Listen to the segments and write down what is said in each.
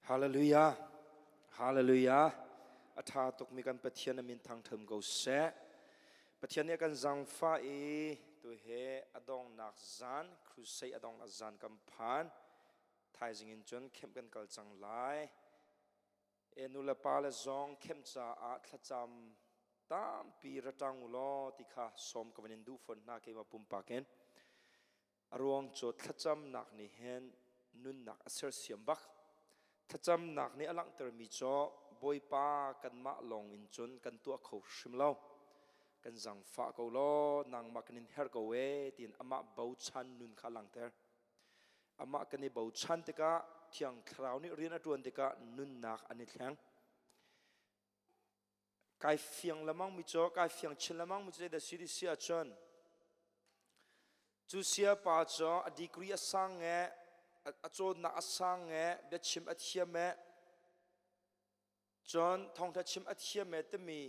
Hallelujah. Hallelujah. A ṭha tukmi kan Pathian a min thangṭhat ko seh. Pathian nih a kan zaangfah i tu he a donghnak zan, crusade a donghnak zan kan phan. Thaizing in cun kemh kan kal cang lai. E nu le pa le zong kemh caah thlacam tampi ra ṭang u law ti kha sawm ka van in duh fawn hna keimah pumpak in. A ruang cu thlacamnak nih hin nunnak a sersiam bak. Thlacamnak nih a langhtermi cu Bawipa kanmah lawng in cun kan tuah kho hrim lo. Kan zangfah ko law nangmah kan in herh ko ee tiin amah bochan nun kha a langhter. Amah kan i bochan tikah Thiang Thlarau nih rian a ṭuan tikah nunnak an i thleng. Kai fiang lemang mi cu kai fiang chin lemang mi cu zeidah si ti si ahcun cu siapa cu a degree a sang e a cawnnak a sang e biachim a thiam e cun thawngtha chim a thiam e timi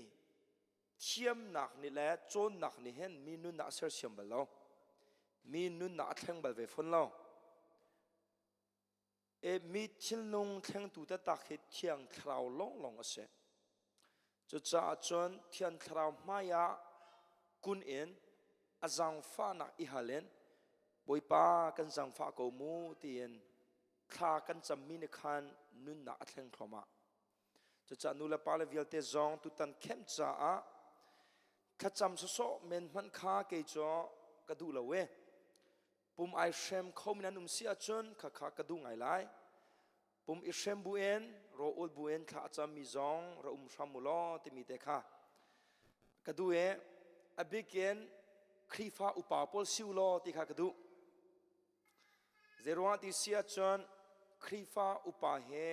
thiamnak nih le cawnnak nih hin mi nunnak a sersiam bal lo mi nunnak a thleng bal ve fawn lo E mi thinlung thlengtu taktak hi Thiang Thlarau lawnglawng a si. Cucaah cun Thiang Thlarau hmai ah kun in a zaangfahnak i hal in Bawipa kan zaangfah ko mu tiin thla kan cammi nih khan nunnak a thleng thluahmah. Cucaah nu le pa le vialte zong tutan khem caah thlacam sawsawh men hmanh kha kei cu ka duh lo e. Pum ai hrem khomi nan um si ahcun khakha ka duh ngai lai. Pum i hrem buin rawl buin thla a cammi zong ra um hram u law timi te kha ka duh i a bikin Khrihfa upa pawl si u law ti kha ka duh. Zeiruangah ti si ahcun Khrihfa upa he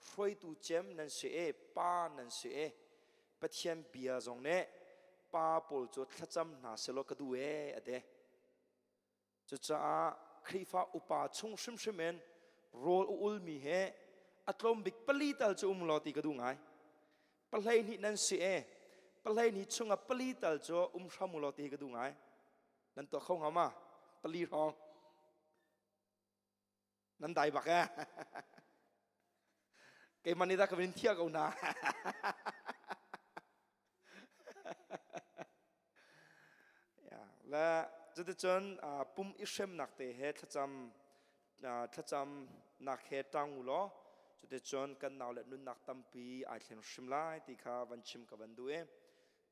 hruaitu cem nan si i pa nan si i Pathian bia zong nih pa pawl cu thlacam hna selaw ka duh ee a ti. Cucaah Khrihfa upa chung hrimhrim in rawl a ulmi he a tlawm bik pali tal cu um law ti ka duh ngai. Pahlei hnih nan si e. Pahlei hnih chungah pali tal cu um hram u law ti ka duh ngai. Nan tuah kho hnga ma? Pali hrawng. Nan dai bak eh. Keimah nih dah ka vin thiah ko na. Ya, le cuticun pum i hremnak te he thlacam thlacamnak he ṭang u law cuticun kan nau le nunnak tampi ai thleng hrim lai ti kha van chim ka van duh i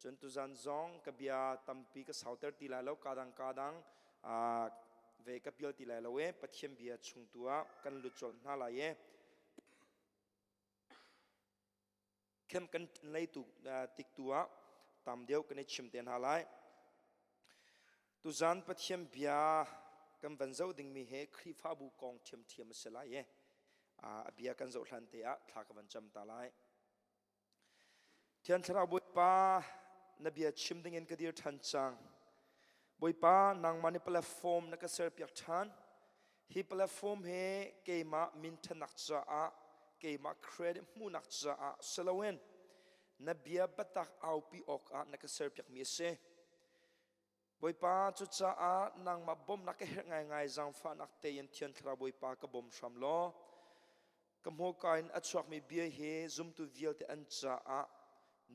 Cun tuzan zong ka bia tampi ka sauter ti lai lo, kadang kadang ve ka pial ti lai lo e Pathian bia chung tu ah kan lut colh hna lai e. Khem kan lei tu tik tu ah tam deuh kan i chim te hna lai. Tuzan Pathian bia kan van zoh dingmi he Khrihfabu kong ṭhiamṭhiam a si lai e. A bia kan zoh hlan te ah thla ka van cam ta lai. Thiang Thlarau Bawipa, na bia chim dingin ka dir ṭhan cang. Bawipa, nangmah nih platform na ka serpiak ṭhan. Hi platform hi keimah minṭhannak caah, keimah credit hmuhnak caah si loin na bia biatak aupi awkah na ka serpiakmi a si. Bawipa, cucaah nangmah bawmhnak ka herh ngaingai zaangfahnak tein Thiang Thlarau Bawipa ka bawm hram law ka hmurka in a chuakmi bia hi zumtu vialte an caah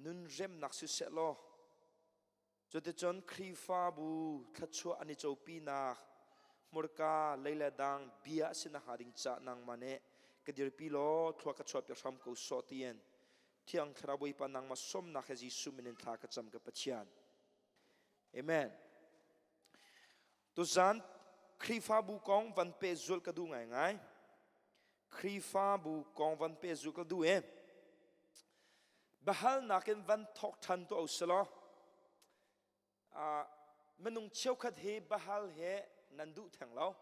nun remnak siseh law cuticun Khrihfabu thluachuah an i copinak hmurka lei le dang bia a si nakhnga ding caah nangmah nih ka dirpi law thlua ka chuahpiak hram ko sawh tiin Thiang Thlarau Bawipa nangmah sawmnak he Jesuh min in thla ka cam ka Pathian. Amen. Tuzan Khrihfabu kong van pehzulh ka duh ngaingai. Khrihfabu kong van pehzulh ka duh e. Biahalnak in van thawk ṭhan tuah u silaw minung cheukhat hi biahal he nan duh theng lo.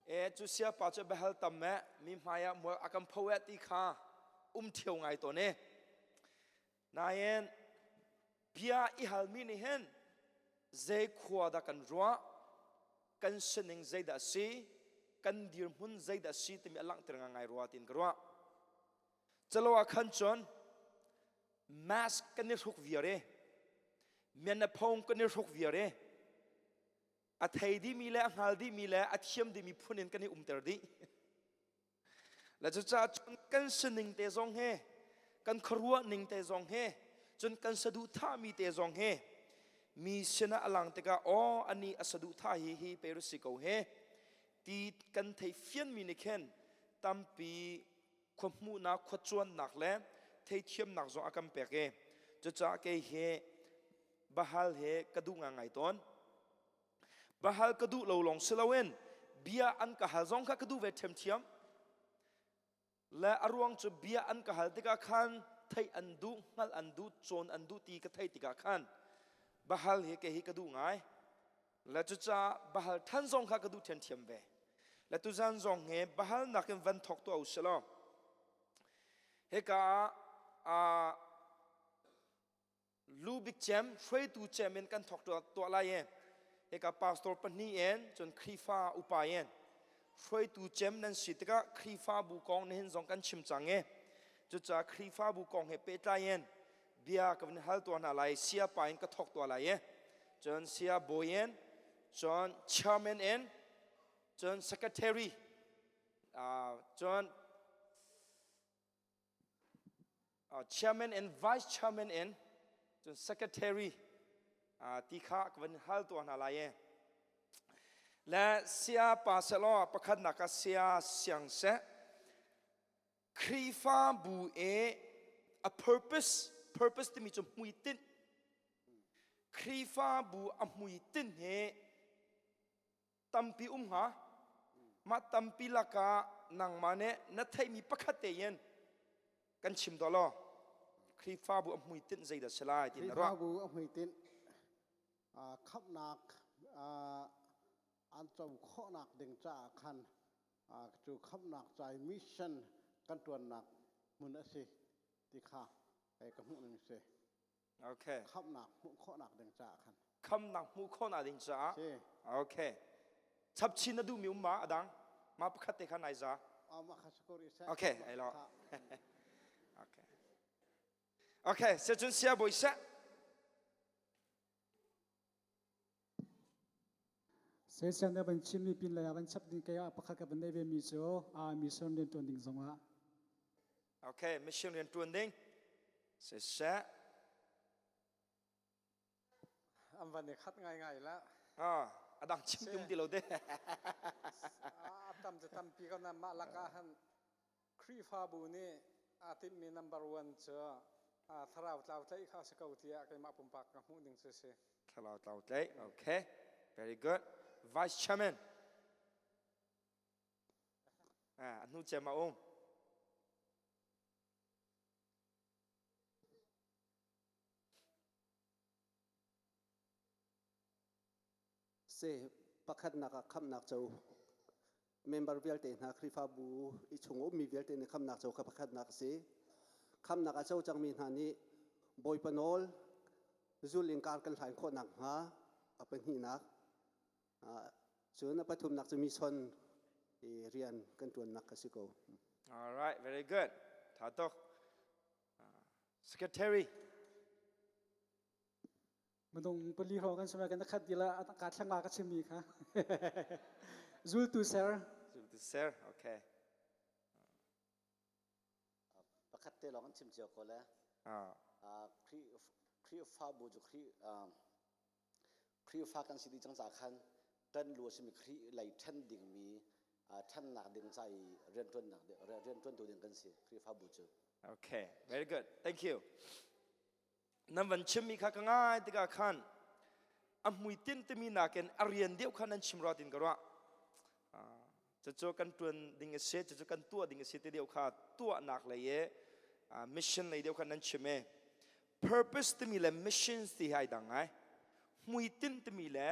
E cu siapa cu biahal tam eh mi hmai ah mual a kan pho eh ti kha um ṭhio ngai tawn e. Nain bia i halmi nih hin zei khua dah kan ruah, kan sining zeidah a si, kan dirhmun zeidah a si timi a langhter ngai rua tiin ka ruah. Calo ah khan cun mask kan i hruk viar i mianaphong kan i hruk viar i a thei dihmi le a hngal dihmi le a thiam dihmi phun in kan i umter dih. Le cucaah cun kan sining te zong he, kan khuaruah ning te zong he, cun kan saduhthahmi te zong he, mi sinah a lang tikah aw ani a saduhthah hi hi pe si ko he ti kan thei fianmi nih khin tampi khua hmuhnak khua cuannak le theithiamnak zong a kan pek i cucaah kei hi bahal he ka duh ngai tawn bahal ka duh lo lawng si loin bia an ka hal zong kha ka duh ve ṭhiamṭhiam le a ruang cu bia an ka hal tikah khan theih an duh hngalh an duh cawn an duh ti ka theih tikah khan bahal hi kei hi ka duh ngai Le cucaah bahal than zong kha ka duh ṭhiamṭhiam ve. Le tuzan zong hi bahal nakin van thawk tuah u sih law hika ah lu bik cem hruaitu cem in kan thawk tuah lai i hika pastor pahnih in cun Khrihfa upa in hruaitu cem nan si tikah Khrihfabu kong nihin zong kan chim cang i cucaah Khrihfabu kong he pehtlai in bia ka van hal tuah hna lai sia pa in ka thawk tuah lai i cun sia bawi in cun chairman in cun secretary uh, cun uh, chairman and vice chairman in cun secretary uh, ti kha ka van hal tuah hna lai i le sia pa selaw pakhatnak ah sia siang seh Khrihfabu i a purpose purpose timi cu hmuitinh Khrihfabu a hmuitinh hi tampi um hnga mah tampi lakah nangmah nih na theihmi pakhat tein kan chim tuah law Khrihfabu a hmuitinh zeidah si lai ti na ruah Khrihfabu a hmuitinh khamhnak an co khawhnak ding caah khan cu khamhnak ca i mission kan ṭuannak hmun a si ti kha ka hmuh ning si. Okay. Khamhnak hmuh khawhnak ding caah khan. Khamnak hmuh khawhnak ding caah. Si. Okay. Chapchin na duhmi um ma adang? Ma pakhat te kha nai za. Mah kha sakuri seh. Okay, ai lo. Okay. Okay, se cun sia boi seh. Sesiang na van chimmi pin lei ah van chap ding kei ah pakhat ka van neih ve mi cu mission rian tuan ding zongah. Okay, mission rian tuan ding. Siseh. An van i khat ngai ngai la. Ah, adang chim tum ti lo de. A tam cu tampi ko na mah lakah han Khrihfabu nih aa timhmi number one cu thlarau tlau tlaih kha a si ko tiah keimah pumpak ka hmuh ning cu a si. Thlarau tlau tlaih, okay. Very good. Vice Chairman. Ah, a hnu cem a um. Si pakhatnak ah khamhnak co member vialte hna Khrihfabu i chung ummi vialte nih khamhnak co kha pakhatnak a si. Khamhnak a co cangmi hna nih Bawipa nawl zul in kar kan hlain khawh nakhnga a pahnihnak cun a pathumnak cu mission rian kan ṭuannak a si ko. All right, very good. Tha tuk. Secretary. Minung pali hrawng kan sumai kan khat dila ka thlanga ka chimmi kha. Zultu ser. Zultu ser, okay. Pakhat te lawng an chim cio ko le. Ah. Khrihfabu cu Khrih Khrihfa kan si dih cang ca khan kan lu a simi Khrih lei ṭhen dingmi ṭhennak ding ca i rianṭuannak rianṭuantu ding kan si Khrihfabu cu. Okay, very good. Thank you. Nan van chimmi kha ka ngai tikah khan a hmuitinh timi nakin a rian deuh kha nan chim rua tin ka ruah. Cucu kan ṭuan ding a si, cucu kan tuah ding a si ti deuh kha tuahnak lei i mission lei deuh kha nan chim i purpose timi le missions ti hi ai dang ngai. Hmuitinh timi le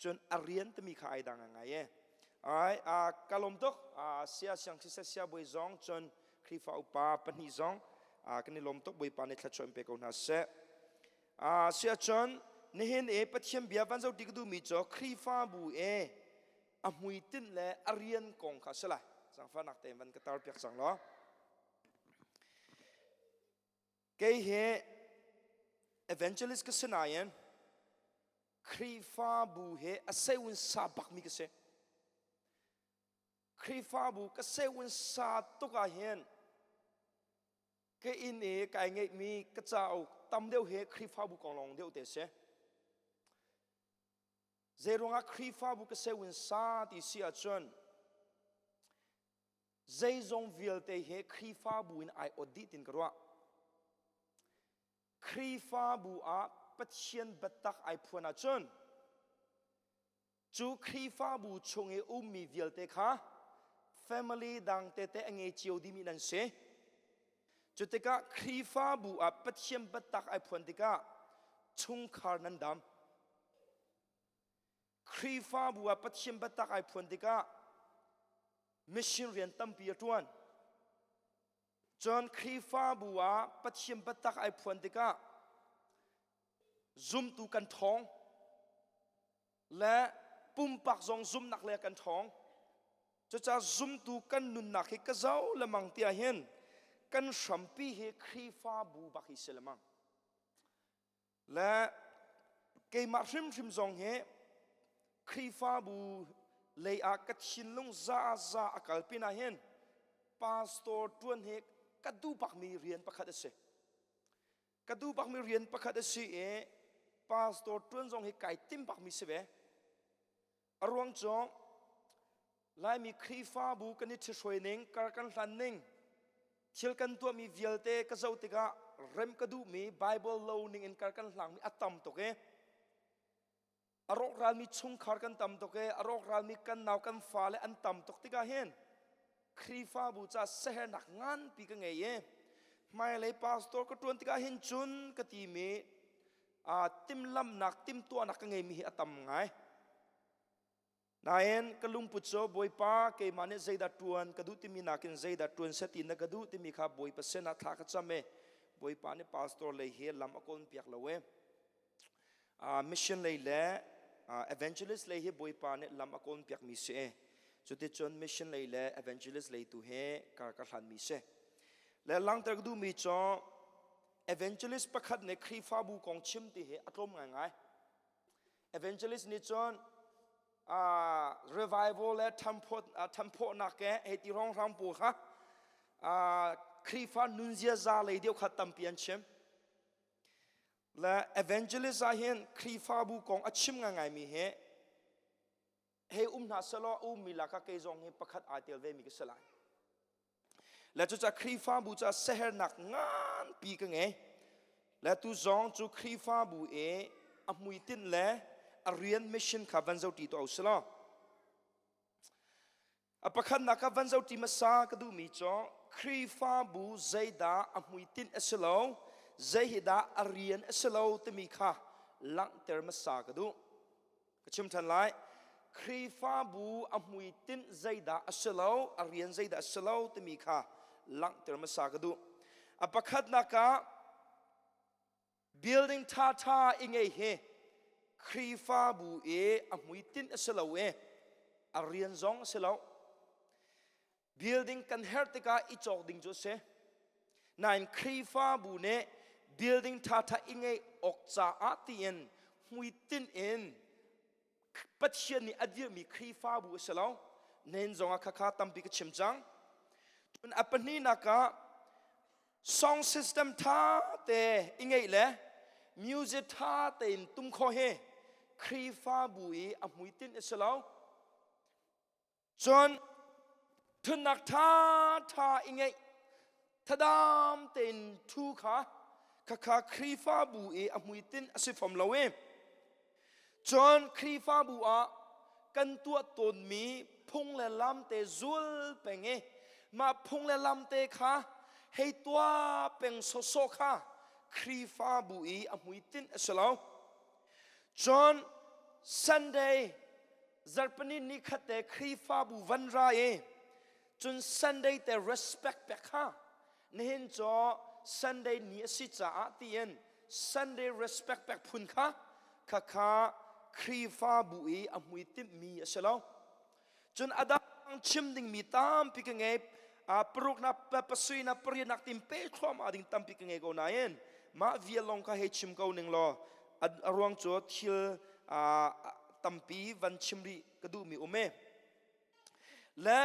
cun a rian timi kha ai dang ngai e. Alright, uh, ka lawm tuk. Uh, sia siang siseh sia bawi zong cun Khrihfa upa pahnih zong uh, kan i lawm tuk Bawipa nih thluachuah in pe ko hna seh. Uh, sia cun nihin i Pathian bia van zoh ti ka duhmi cu Khrihfabu e a hmuitinh le a rian kong kha si lai. Zangfahnak tein van ka tar piak cang law. Kei hi evangelist ka si nain Khrihfabu he a seu in sa bakmi ka si. Khrihfabu ka sewin sa tuk ah hin ka inn i kai ngeihmi ka cauk tam deuh hi Khrihfabu kong lawng deuh te si. Zeiruangah Khrihfabu ka sewin sa ti si ahcun zeizong vialte hi Khrihfabu in ai ot dih tin ka ruah. Khrihfabu ah Pathian biatak ai phuan ahcun cu Khrihfabu chung i ummi vialte kha family dang tete a ngei cio dihmi nan si. Cu tikah Khrihfabu ah Pathian biatak ai phuan tikah chungkhar nan dam. Khrihfabu ah Pathian biatak ai phuan tikah mission rian tampi a ṭuan. Cun Khrihfabu ah Pathian biatak ai phuan tikah zumtu kan ṭhawng le pumpak zong zumnak le kan ṭhawng. Cucaah zumtu kan nunnak hi ka zoh lemang tiah hin kan hrampi hi Khrihfabu bak hi si lemang. Le keimah hrimhrim zong hi Khrihfabu lei ah ka thinlung zaza a kal pinah hin pastor ṭuan hi ka duh bakmi rian pakhat a si. Ka duh bakmi rian pakhat a si i pastor ṭuan zong hi kai tim bakmi si ve. A ruang cu Laimi Khrihfabu kan i ṭhihruai ning, kar kan hlan ning, thil kan tuahmi vialte ka zoh tikah rem ka duhmi Bible lo ning in kar kan hlangmi a tam tuk i a rawkralmi chungkhar kan tam tuk i a rawkralmi kan nau kan fale an tam tuk tikah hin Khrihfabu ca sehernak nganpi ka ngei i hmailei pastor ka ṭuan tikah hin cun ka timi timhlamhnak timhtuahnak ka ngeimi hi a tam ngai. Nain ka lungput cu Bawipa keimah nih zeidah ṭuan ka duh timi nakin zeidah ṭuan seh ti na ka duh timi kha Bawipa sinah thla ka cam i Bawipa nih pastor lei hi lam a kawn piak lo i mission lei le evangelist lei hi Bawipa nih lam a kawn piakmi si i cuticun mission lei le evangelist lei tu hi kar ka hlanmi si. Le langhter ka duhmi cu evangelist pakhat nih Khrihfabu kong chim ti hi a tlawm ngaingai. Evangelist nih cun uh, revival le thamphawhnak ke hei ti hrawnghrang pawl kha uh, Khrihfa nunziaza lei deuh kha tampi an chim. Le evangelist ah hin Khrihfabu kong a chim ngaingaimi hi hei um hna selaw ummi lakah kei zong hi pakhat aa tel vemi ka si lai. Le cucaah Khrihfabu caah sehernak nganpi ka ngei. Le tu zong cu Khrihfabu i a hmuitinh le a rian mission kha van zohṭi tuah u sih law. A pakhatnak ah van zohṭi hmasa ka duhmi cu Khrihfabu zeidah a hmuitinh a si lo, zei hi dah a rian a si lo timi kha langhter hmasa ka duh. Ka chim ṭhan lai. Khrihfabu a hmuitinh zeidah a si lo, a rian zeidah a si lo timi kha langhter hmasa ka duh. A pakhatnak ah building ṭhaṭha i ngei hi Khrihfabu i a hmuitinh a si lo i a rian zong a si lo. Building kan herh tikah i cawk ding cu a si. Nain Khrihfabu nih building ṭhaṭha i ngeih awk caah tiin hmuitinh in Pathian nih a dirhmi Khrihfabu a si lo. Nen zongah khakha tampi ka chim cang. Cun a pahnihnak ah song system ṭha te i ngeih le music ṭha tein tum khawh hi Khrihfabu i a hmuitinh a si lo. Cun ṭhutnak ṭhaṭha i ngeih thadam tein ṭhu kha khakha Khrihfabu i a hmuitinh a si fom lo i cun Khrihfabu ah kan tuah tawnmi phung le lam te zul peng i mah phung le lam te kha hei tuah peng sawsawh kha Khrihfabu i a hmuitinh a si lo. Cun Sunday Zarhpini ni khat te Khrihfabu van ra i cun Sunday te respect pek kha nihin cu Sunday ni a si caah tiin Sunday respect pek phun kha khakha Khrihfabu i a hmuitimhmi a si lo. Cun a dang chim dingmi tampi ka ngei. Paruknak, pasuinak, pariatnak tin pe thluahmah ding tampi ka ngei ko nain mah vial lawng kha hei chim ko ning law a ruang cu thil tampi van chim rih ka duhmi um e. Le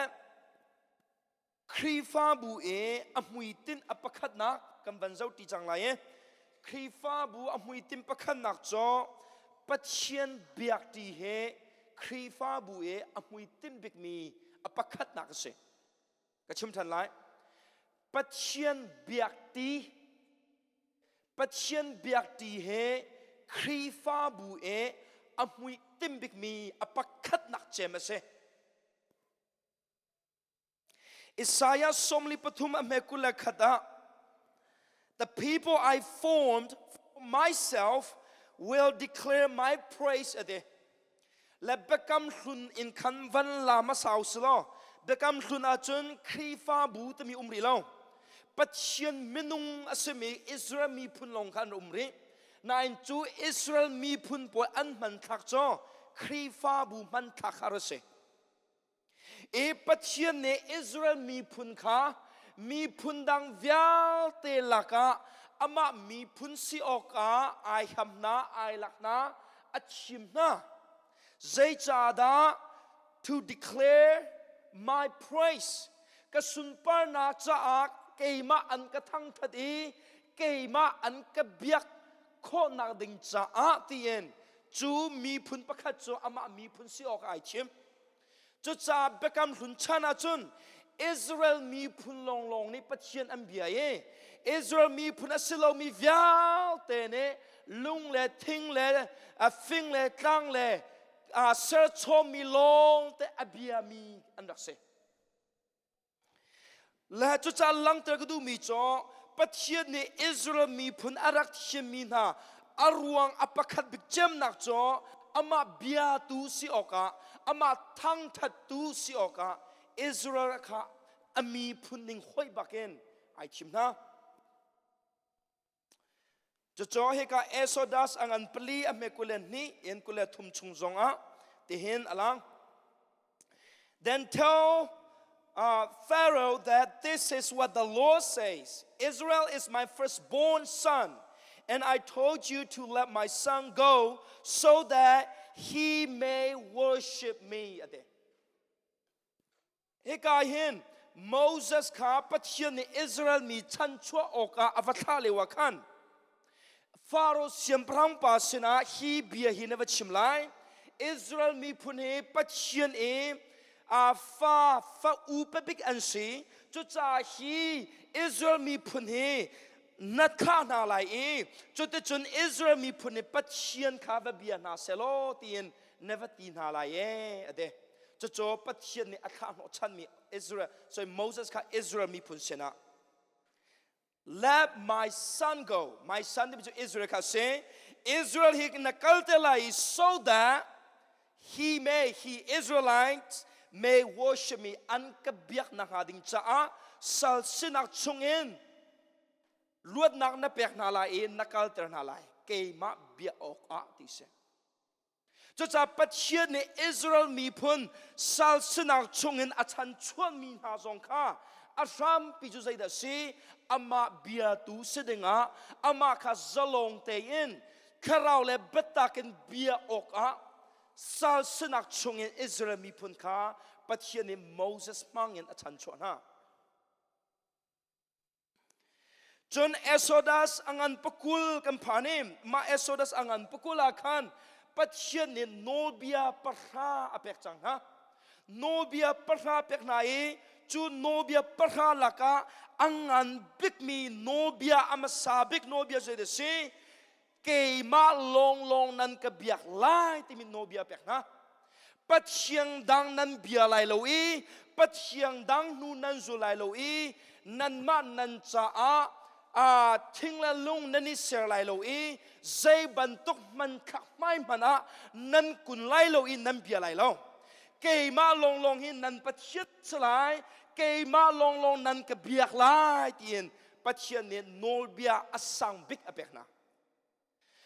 Khrihfabu i a hmuitinh a pakhatnak kan van zoh ti cang lai i Khrihfabu a hmuitinh pakhatnak cu Pathian biakṭi he Khrihfabu i a hmuitinh bikmi a pakhatnak a si. Ka chim ṭhan lai. Pathian biakṭi Pathian biakṭi he Khrihfabu i a hmuitinh bikmi a pakhatnak cem a si. Isaiah 43 a hme 21 ah The people I formed for myself will declare my praise ati le biakam hlun in khan van la masau silo biakam hlun ahcun Khrihfabu timi um rih lo Pathian minung a simi Israel miphun lawng kha an um rih nain cu Israel miphun pawl an hmanthlak cu Khrihfabu hmanthlak kha a si I Pathian nih Israel miphun kha miphun dang vialte lakah amah miphun si awkah ai ham hna, ai lak hna, a thim hna. Zeicahdah to declare my praise ka sunparnak caah keimah an ka thangthat i keimah an ka biak khawhnak ding caah tiin cu miphun pakhat cu amah miphun si awk ai thim. Cucaah Biakam Hlun chan ahcun Israel miphun lawnglawng nih Pathian an bia i Israel miphun a si lomi vialte nih lung le thing le fing le tlang le serchawmmi lawngte a biami an rak si. Le cucaah langhter ka duhmi cu Pathian nih Israel miphun a rak thimmi hna a ruang a pakhat bik cemnak cu amah biatu si awkah amah thangthattu si awkah Israel kha a miphun ning hoih bakin ai thim hna. Cucu hika Exodus a ngan pali a hme 22 in 23 chung zongah tihin a lang. Then tell Pharaoh that this is what the Lord says Israel is my firstborn son, and I told you to let my son go so that he may worship me. Hika hin Moses kha Pathian nih Israel mi chanchuah awkah a va thlah lio ah khan Faro siangpahrang pa sinah hi bia hi na va chim lai. Israel miphun hi Pathian i a fa fa upa bik an si. Cucaah hi Israel miphun hi na thlah hna lai i cuticun Israel miphun hi Pathian kha va bia hna selaw tiin na va ti hna lai ee a ti. Cucu Pathian nih a thlah hnawhchanmi Israel, sorry, Moses kha Israel miphun sinah let my son go. My son timi cu Israel kha si. Israel hi na kal te lai so that he may, he Israelites may worship me an ka biak na hnga ding caah sal sinak chungin luatnak na pek hna lai i na kalter hna lai keimah bia awk ah ti si. Cucaah Pathian nih Israel miphun sal sinak chungin a chanchuahmi hna zong kha a hrampi cu zeidah si? Amah biatu si dingah amah kha zalong tein thlarau le biatak in bia awkah sal sinak chungin Israel miphun kha Pathian nih Moses hmangin a chanchuah hna. Cun Exodus a ngan pakul kan phan i mah Exodus a ngan pakul ah khan Pathian nih nawlbia pahra a pek cang hna. Nawlbia pahra pek hna i cu nawlbia pahra lakah a ngan bikmi nawlbia a hmasa bik nawlbia zei a si? Keimah lawnglawng nan ka biak lai timi nawlbia pek hna. Pathian dang nan bia lai lo i Pathian dang hnu nan zul lai lo i nanmah nan caah uh, thing le lung nan i ser lai lo i zei bantuk hmanthlak hmai hmanh ah nan kun lai lo i nan bia lai lo. Keimah lawnglawng hi nan Pathian si lai, keimah lawnglawng nan ka biak lai tiin Pathian nih nawlbia a sang bik a pek hna.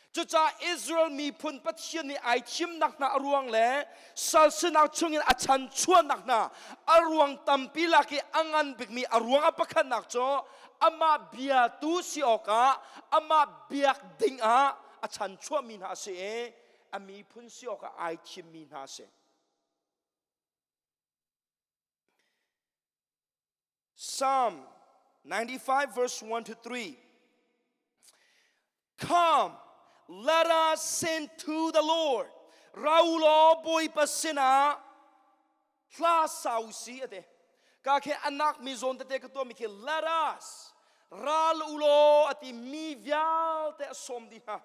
Cucaah Israel miphun Pathian nih ai thimnak hna a ruang le sal sinak chungin a chanchuahnak hna a ruang tampi lak i a ngan bikmi a ruang a pakhatnak cu amah biatu si awkah amah biak ding ah a chanchuahmi hna a si i a miphun si awkah ai thimmi hna a si. Psalm 95 verse 1 to 3. Come, let us sing to the Lord. Ra u law Bawipa sinah hla sa u si ate. Ka khe anak mi zawn tete ka tuah mi khi let us ral u law ati mi vialte a sawm dih hna.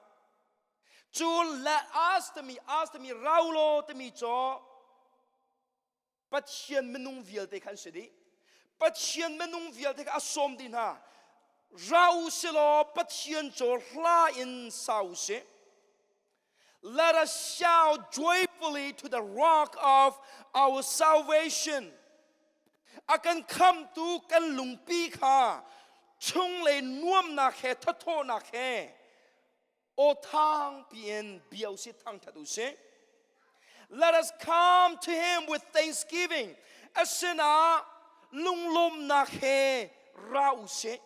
Cu let us timi us timi ra u law timi cu Pathian minung vialte kha an si dih. Pathian minung vialte kha a sawm dih hna. Ra u silaw Pathian cu hla in sa u sih. Let us shout joyfully to the rock of our salvation. A kan khamtu kan lungpi kha chunglei nuamnak he thathawhnak he aw thang piin bia u sih thangthat u sih. Let us come to him with thanksgiving. A sinah lunglawmnak he ra u sih.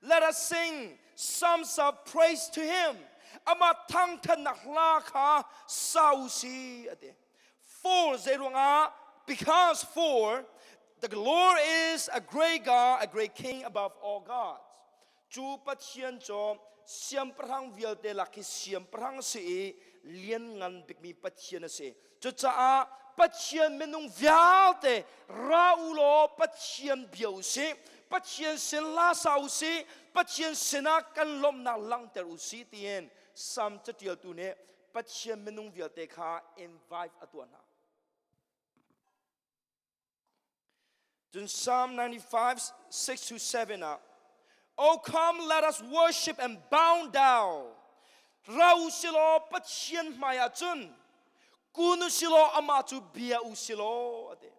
Let us sing psalms of praise to him. Amah thangthatnak hla kha sa u sih a ti. For zeiruangah because for the Lord is a great God, a great King above all gods. Cu Pathian cu siangpahrang vialte lak hi siangpahrang si i lianngan bikmi Pathian a si. Cucaah Pathian minung vialte ra u law Pathian bia u sih. Pathian sin la sa u sih. Pathian sinah kan lawmhnak langhter u sih tiin Salm catialtu nih Pathian minung vialte kha invite a tuah hna. Cun Psalm 95, 6 to 7 ah, O come, let us worship and bow down. Ra u silaw Pathian hmai ah cun kun u silaw amah cu bia u silaw a ti.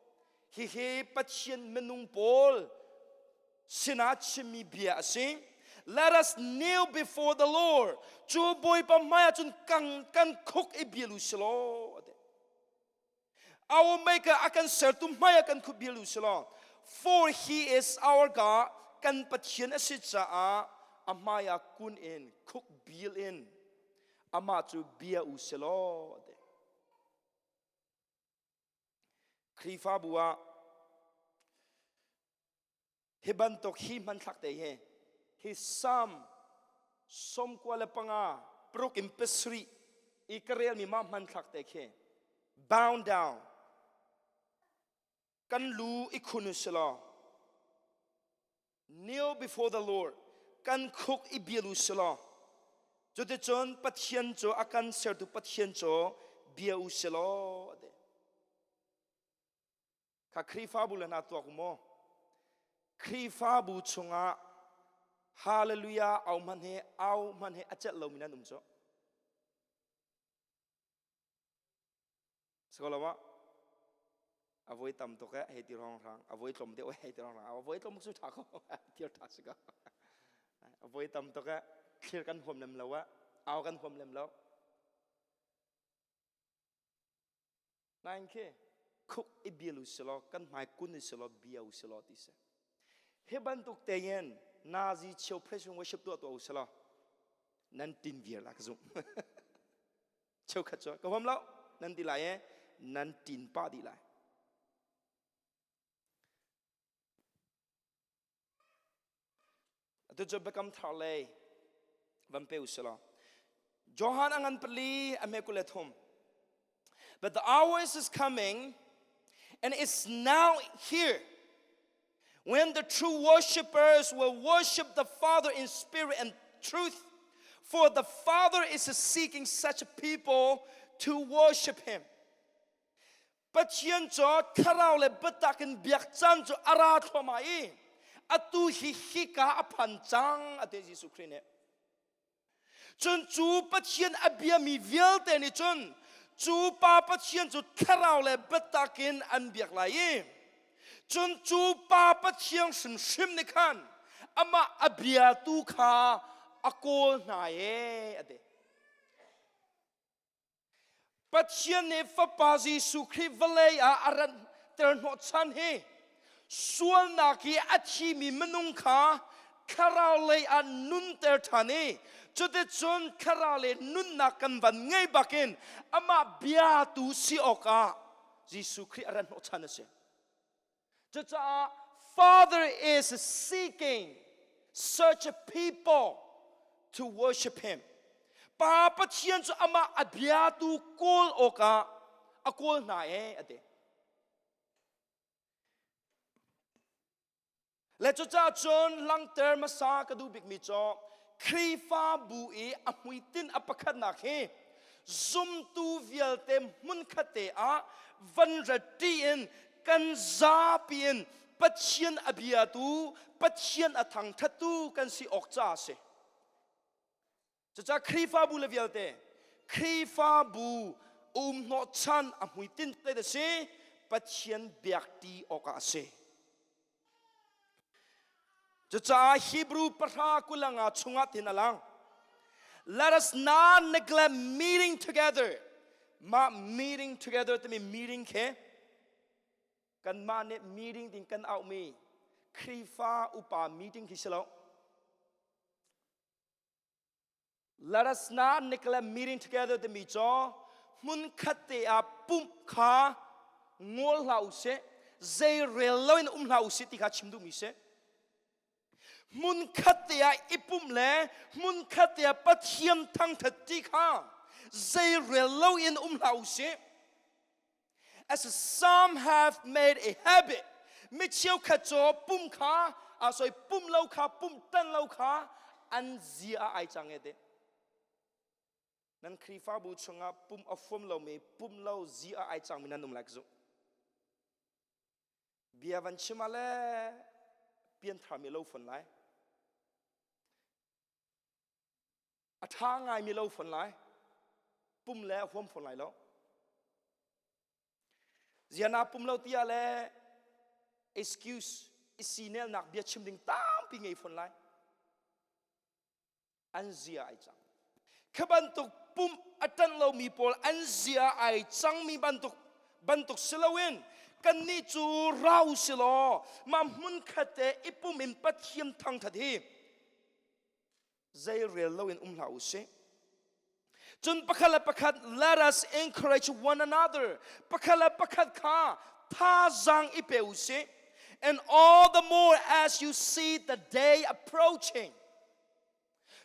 Hihi Pathian minung pawl sinah chimmi bia a si. Let us kneel before the Lord. Cu Bawipa hmai ah cun kan, kan khuk i bil u silaw a ti. Our maker a kan sertu hmai ah kan khup bil u silaw for he is our God kan Pathian a si caah a hmai ah kun in khuk bil in amah cu bia u silaw ati Khrihfabu ah Hi bantuk hi hmanthlak te hi hi Psalm 95 paruk in pasarih i ka relmi mah hmanthlak te khi bound down kan lu i khun u silaw kneel before the Lord kan khuk i bil u silaw cuticun Pathian cu a kan sertu Pathian cu bia u silaw ati Kha Khrihfabu le hna tuak u maw? Khrihfabu chungah hallelujah au hman he au hman he a celh lomi nan um cu. Sikolo a voi tam tuk eh hei ti rong rang a voi tlom deuh hei ti rong rang a voi tlom cu tha ko thil tha si ko a voi tam tuk eh thlir kan huam lem lo eh au kan huam lem lo Nain khi khuk i bil u silaw kan hmai kun u silaw bia u silaw ti si. Hi bantuk tein Nazi cheu praise and worship tuah tuah u silaw nan tin viar la ka zumh. Cheukhat cu ka huam lo nan ti lai e nan tin pah dih lai. Atu cu biakam thar lei van pe u silaw. Johan a ngan pali a hme 23. But the hour is coming and it's now here when the true worshippers will worship the Father in spirit and truth. For the Father is seeking such a people to worship him. Pathian cu thlarau le biatak in biak caan cu a ra thluahmah i atu hi hika a phan cang a ti Jesuh Khrih nih. Cun cu Pathian a biami vialte nih cun cu pa Pathian cu thlarau le biatak in an biak lai i cun cu pa Pathian hrimhrim nih khan amah a biatu kha a kawl hna e a ti. Pathian nih Fapa Jesuh Khrih vawlei ah a ranter hnawhchan hi sualnak i a thimi minung kha thlarau lei ah nunter ṭhan i cuticun thlarau lei nunnak kan van ngei bakin amah biatu si awkah Jesuh Khrih a rat hnawhchan a si. Cucaah Father is seeking such a people to worship him. Pa Pathian cu amah a biatu kawl awkah a kawl hna e a ti. Le cucaah cun langter hmasa ka duh bikmi cu Khrihfabu i a hmuitinh a pakhatnak hi zumtu vialte hmunkhat te ah van rat in kan zapi in Pathian a biatu, Pathian a thangṭhattu kan si awk caah a si. Cucaah Khrihfabu le vialte Khrihfabu um hnawhchan a hmuitinh te a si Pathian biakṭi awkah a si. Cucaah Hebrew pahra kulanga chungah tin a lang. Let us not neglect meeting together. Mah meeting together timi meeting khi kanmah nih meeting ding kan auhmi Khrihfa upa meeting khi si lo. Let us not neglect meeting together timi cu hmunkhat te ah pumh kha ngol hlah u sih zei rel loin um hlah u sih ti kha chim duhmi si. Hmunkhat te ah i pumh le hmunkhat te ah Pathian thangthat ti kha zei rel loin um hlah u sih. As some have made a habit, mi cheukhat cu pum kha, ah sorry, pum lo kha, pum tan lo kha an zia ah ai cang e te. Nan Khrihfabu chungah pum a fuam lomi, pum lo zia ah ai cangmi nan um lai ka zumh. Bia van chim ah le pianthar mi lo fon lai. A ṭha ngaimi lo fawn lai. Pum le a huam fawn lai lo. Ziana pum lo tiah le excuse i sinelnak bia chim ding tampi ngei fawn lai. An zia ai cang. Kha bantuk pum a ṭanh lomi pawl an zia ai cangmi bantuk bantuk si loin kannih cu rau si law mah hmunkhat te i pum in Pathian thangṭhat hi zei rel loin um hlah u sih. Cun pakhat le pakhat let us encourage one another. Pakhat le pakhat kha thazaang i pe u sih. And all the more as you see the day approaching.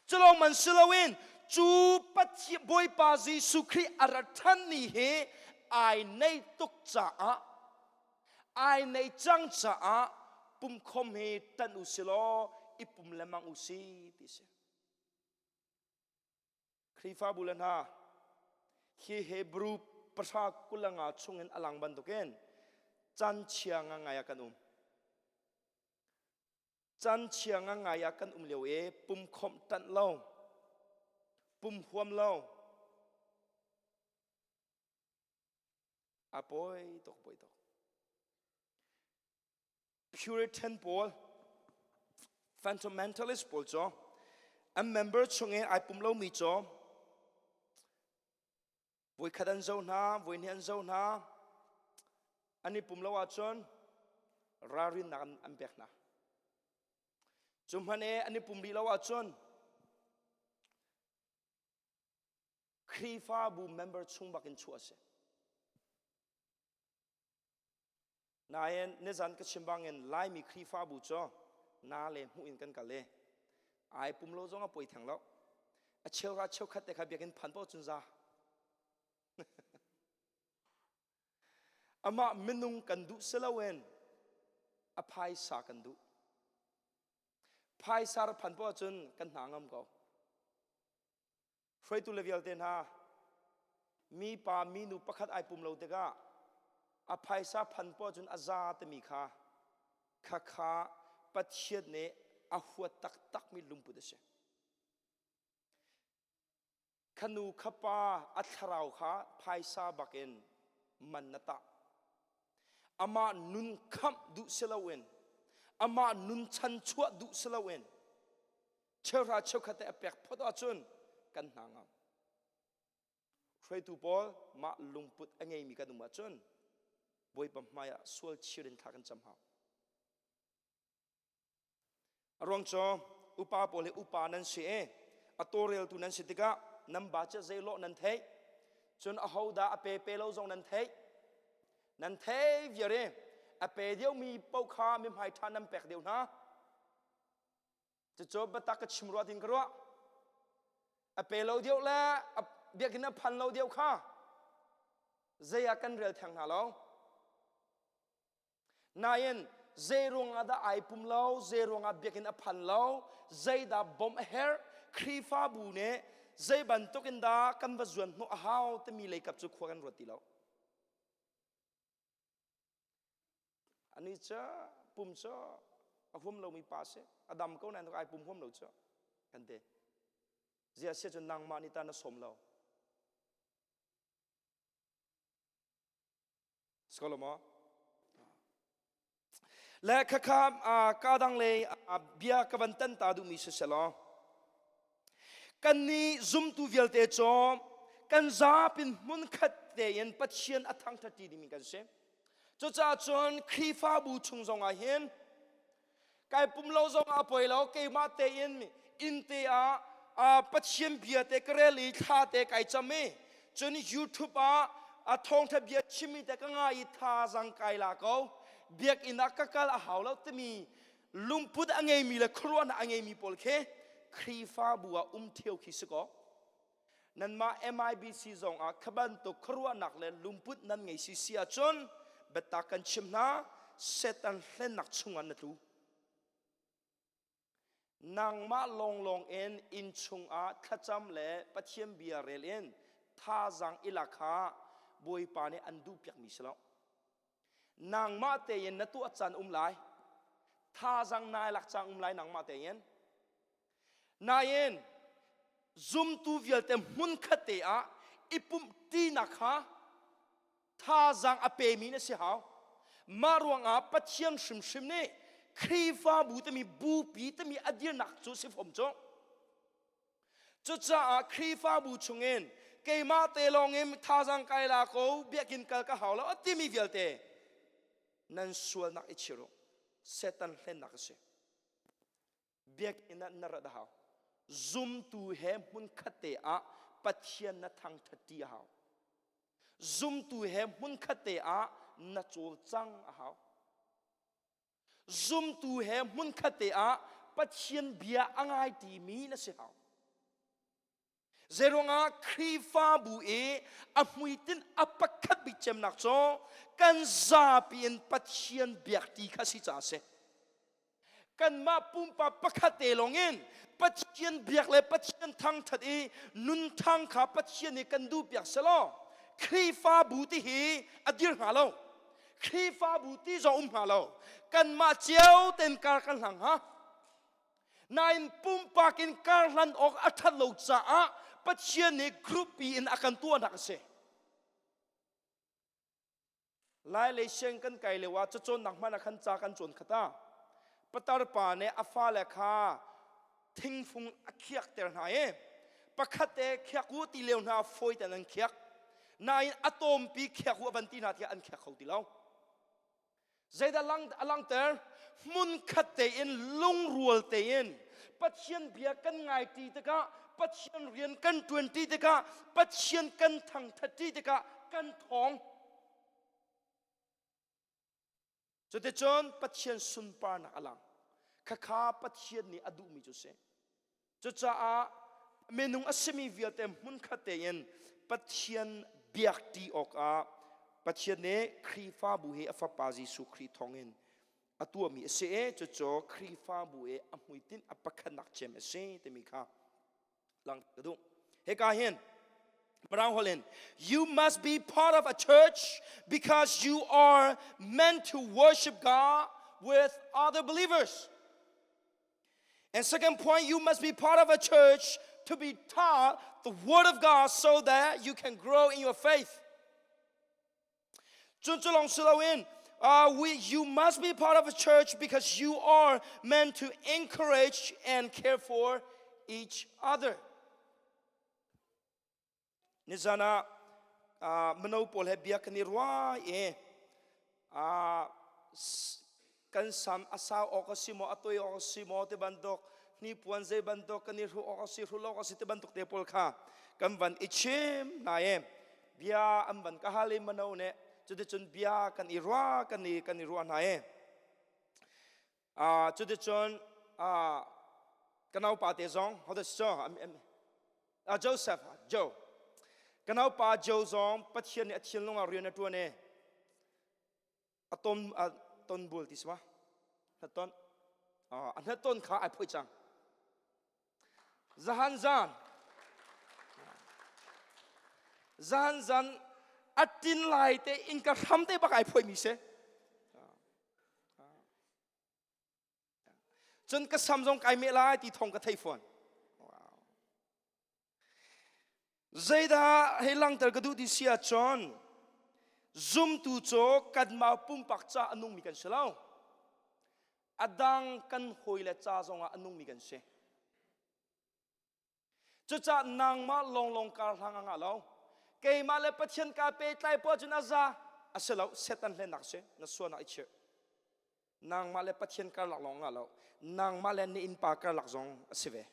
Culong man si loin cu Pathian Bawipa Jesuh Khrih a rat ṭhan ni hi ai nei tuk caah ai nei cang caah pumkhom hi ṭanh u si law i pum lengmang u si ti si. Khrihfabu le hna hi Hebrew pahra kulanga chungin a lang bantukin chan chia ngangai ah kan um. Chan chia ngangai ah kan um lio i pumkhomh ṭanh lo, pum huam lo, A poi tuk, poi tuk. Puritan pawl, fundamentalist pawl cu an member chung i ai pum lomi cu voikhat an zo hna, voihnih an zo hna, an i pum lo ahcun ralrinnak an, an pek hna. Cu hmanh i an i pum rih lo ahcun Khrihfabu member chung bak in chuah a si. Nain nizan ka chim bangin Laimi Khrihfabu cu na le hmuh in kan kal i ai pum lo zong a poi theng lo. A cheuhra cheukhat te kha biakinn phan paoh cun za. Amah minung kan duh si loin a phaisa kan duh. Phaisa ra phan paoh ahcun kan hna ngam ko. Hruaitu le vialte hna, mipa minu pakhat ai pum lo tikah a phaisa phan poah cun a za timi kha khakha Pathian nih a huat taktakmi lungput a si. Khanu khapa a thlarau kha phaisa bakin man na tah. Amah nun khamh duh si loin amah nun chanchuah duh si loin cheuhra cheukhat te a pek phot ahcun kan hna ngam. Hruaitu pawl mah lungput a ngeimi kan um ahcun Bawipa hmai ah sual chir in thla kan cam hau. A ruang cu upa pawl hi upa nan si i a tawlreltu nan si tikah nan budget zeilawh nan theih cun ahodah a pe pe lo zong nan theih nan thei viar i. A pe deuhmi paoh kha mithmai ṭha nan pek deuh hna. Cucu biatak ka chim rua tin ka ruah. A pe lo deuh le biakinn a phan lo deuh kha zei ah kan rel theng hna lo. Nain zei ruangah dah ai pum lo, zei ruangah biakinn a phan lo, zeidah bawmh a herh, Khrihfabu nih zei bantuk in dah kan va zuan hnawh a hau timi leikap cu khua kan ruat ti lo. Ani cu pum cu a huam lomi pa si, a dam ko nain ai pum huam lo cu kan ti. Zia sia cun nangmah nih ta na sawm lo. Skolomo. Le khakha ka dang le bia ka van tan ta duhmi si selaw kan nih zumtu vialte cu kan zapin hmunkhat tein Pathian a thangṭhat ṭi dingmi kan si. Cucaah cun Khrihfabu chung zongah hin kai pum lo zong ah poi lo keimah tein inn te ah Pathian bia te ka rel i thla te kai cam i cun YouTube ah a thawngtha bia chimmi te ka ngai i thazang kai la ko biakinn ah ka kal a hau lo timi lungput a ngeimi le khuaruahnak a ngeimi pawl khi Khrihfabu ah um theu khi si ko Nanmah MIBC zong ah kha bantuk khuaruahnak le lungput nan ngei si si ahcun biatak kan chim hna Satan hlennak chungah na tlu. Nangmah lawnglawng in inn chungah thlacam le Pathian bia rel in thazaang i lak kha Bawipa nih an duhpiakmi si lo. Nangmah tein na tuah caan um lai. Thazaang nai lak caan um lai nangmah tein. Nain zumtu vialte hmunkhat te ah i pumh ṭinak kha thazaang a pemi na si hau. Mah ruangah Pathian hrimhrim nih Khrihfabu timi bupi timi a dirnak cu si fom cu. Cucaah Khrihfabu chungin keimah te lawngin thazaang kai la ko biakinn kal ka hau lo a timi vialte nan sualnak i chir u. Satan hlennak a si. Biakinn ah na rat a hau. Zumtu he hmunkhat te ah Pathian na thangṭhat ṭi a hau. Zumtu he hmunkhat te ah na cawlcang a hau. Zumtu he hmunkhat te ah Pathian bia a ngai timi na si hau. Zeiruangah Khrihfabu i a hmuitinh a pakhat bik cemnak cu kan zapi in Pathian biak ti kha si caah a si. Kanmah pumpak pakhat te lawngin Pathian biak le Pathian thangṭhat i nunthang kha Pathian nih kan duhpiak selaw Khrihfabu ti hi a dir hnga lo. Khrihfabu ti zong um hnga lo. Kanmah cio ten kar kan hlang hnga. Nain pumpak in karhlan awk a ṭhat lo caah Pathian nih group pi in a kan tuahnak a si. Lai lei siang kan kai lio ah cacawnnak hmanh ah khan ca kan cawn khat ah patar pa nih a fale kha thingfung a khiakter hna i pakhat te khiak u ti lio hna fawi ten an khiak nain a tawmpi khiak u a van ti hna tiah an khiak kho ti lo. Zeidah a langhter? Hmunkhat tein lungrual tein Pathian bia kan ngaiṭi tikah Pathian rian kan ṭuanṭi tikah Pathian kan thangṭhatṭi tikah kan ṭhawng. Cuticun Pathian sunparnak a lang. Khakha Pathian nih a duhmi cu si. Cucaah minung a simi vialte hmunkhat tein Pathian biakṭi awkah Pathian nih Khrihfabu hi a Fapa Jesuh Khrih thawngin a tuahmi a si i cucu Khrihfabu i a hmuitinh a pakhatnak cem a si timi kha langhter ka duh. Hika hin Mirang holh in you must be part of a church because you are meant to worship God with other believers. And second point, you must be part of a church to be taught the Word of God so that you can grow in your faith. We, you must be part of a church because you are meant to encourage and care for each other. Nizan ah mino pawl he bia kan i ruai i kan sam a sau awk a si maw a toi awk a si maw ti bantuk hnipuan zei bantuk kan i hruh awk a si hruh lo awk a si ti bantuk te pawl kha kan van i chim hna i bia an van ka hal i mino nih. Cuticun bia kan i ruah kan i kan i ruah hna i cuticun ka naupa te zong hodah si cu Joseph Joe ka naupa Joe zong Pathian nih a thinlung ah rian a ṭuan i a ton a ton bul ti si ma hnaton a hnaton kha ai phoih cang zahan zan zahan zan a tin lai te in ka hram te bak ai phoih mi si cun ka sam zong kai meh lai ti thong ka thei fawn Zeidah hei langhter ka duh ti si ahcun zumtu cu kanmah pumpak ca a nungmi kan si lo. A dang kan hawile ca zongah a nungmi kan si. Cucaah nangmah lawnglawng kar hlang a ngah lo. Keimah le Pathian kaa pehtlai poah cun a za. A si lo, Satan hlennak si, na sualnak i chirh. Nangmah le Pathian karlak lawng ngah lo. Nangmah le na innpa karlak zong a si ve.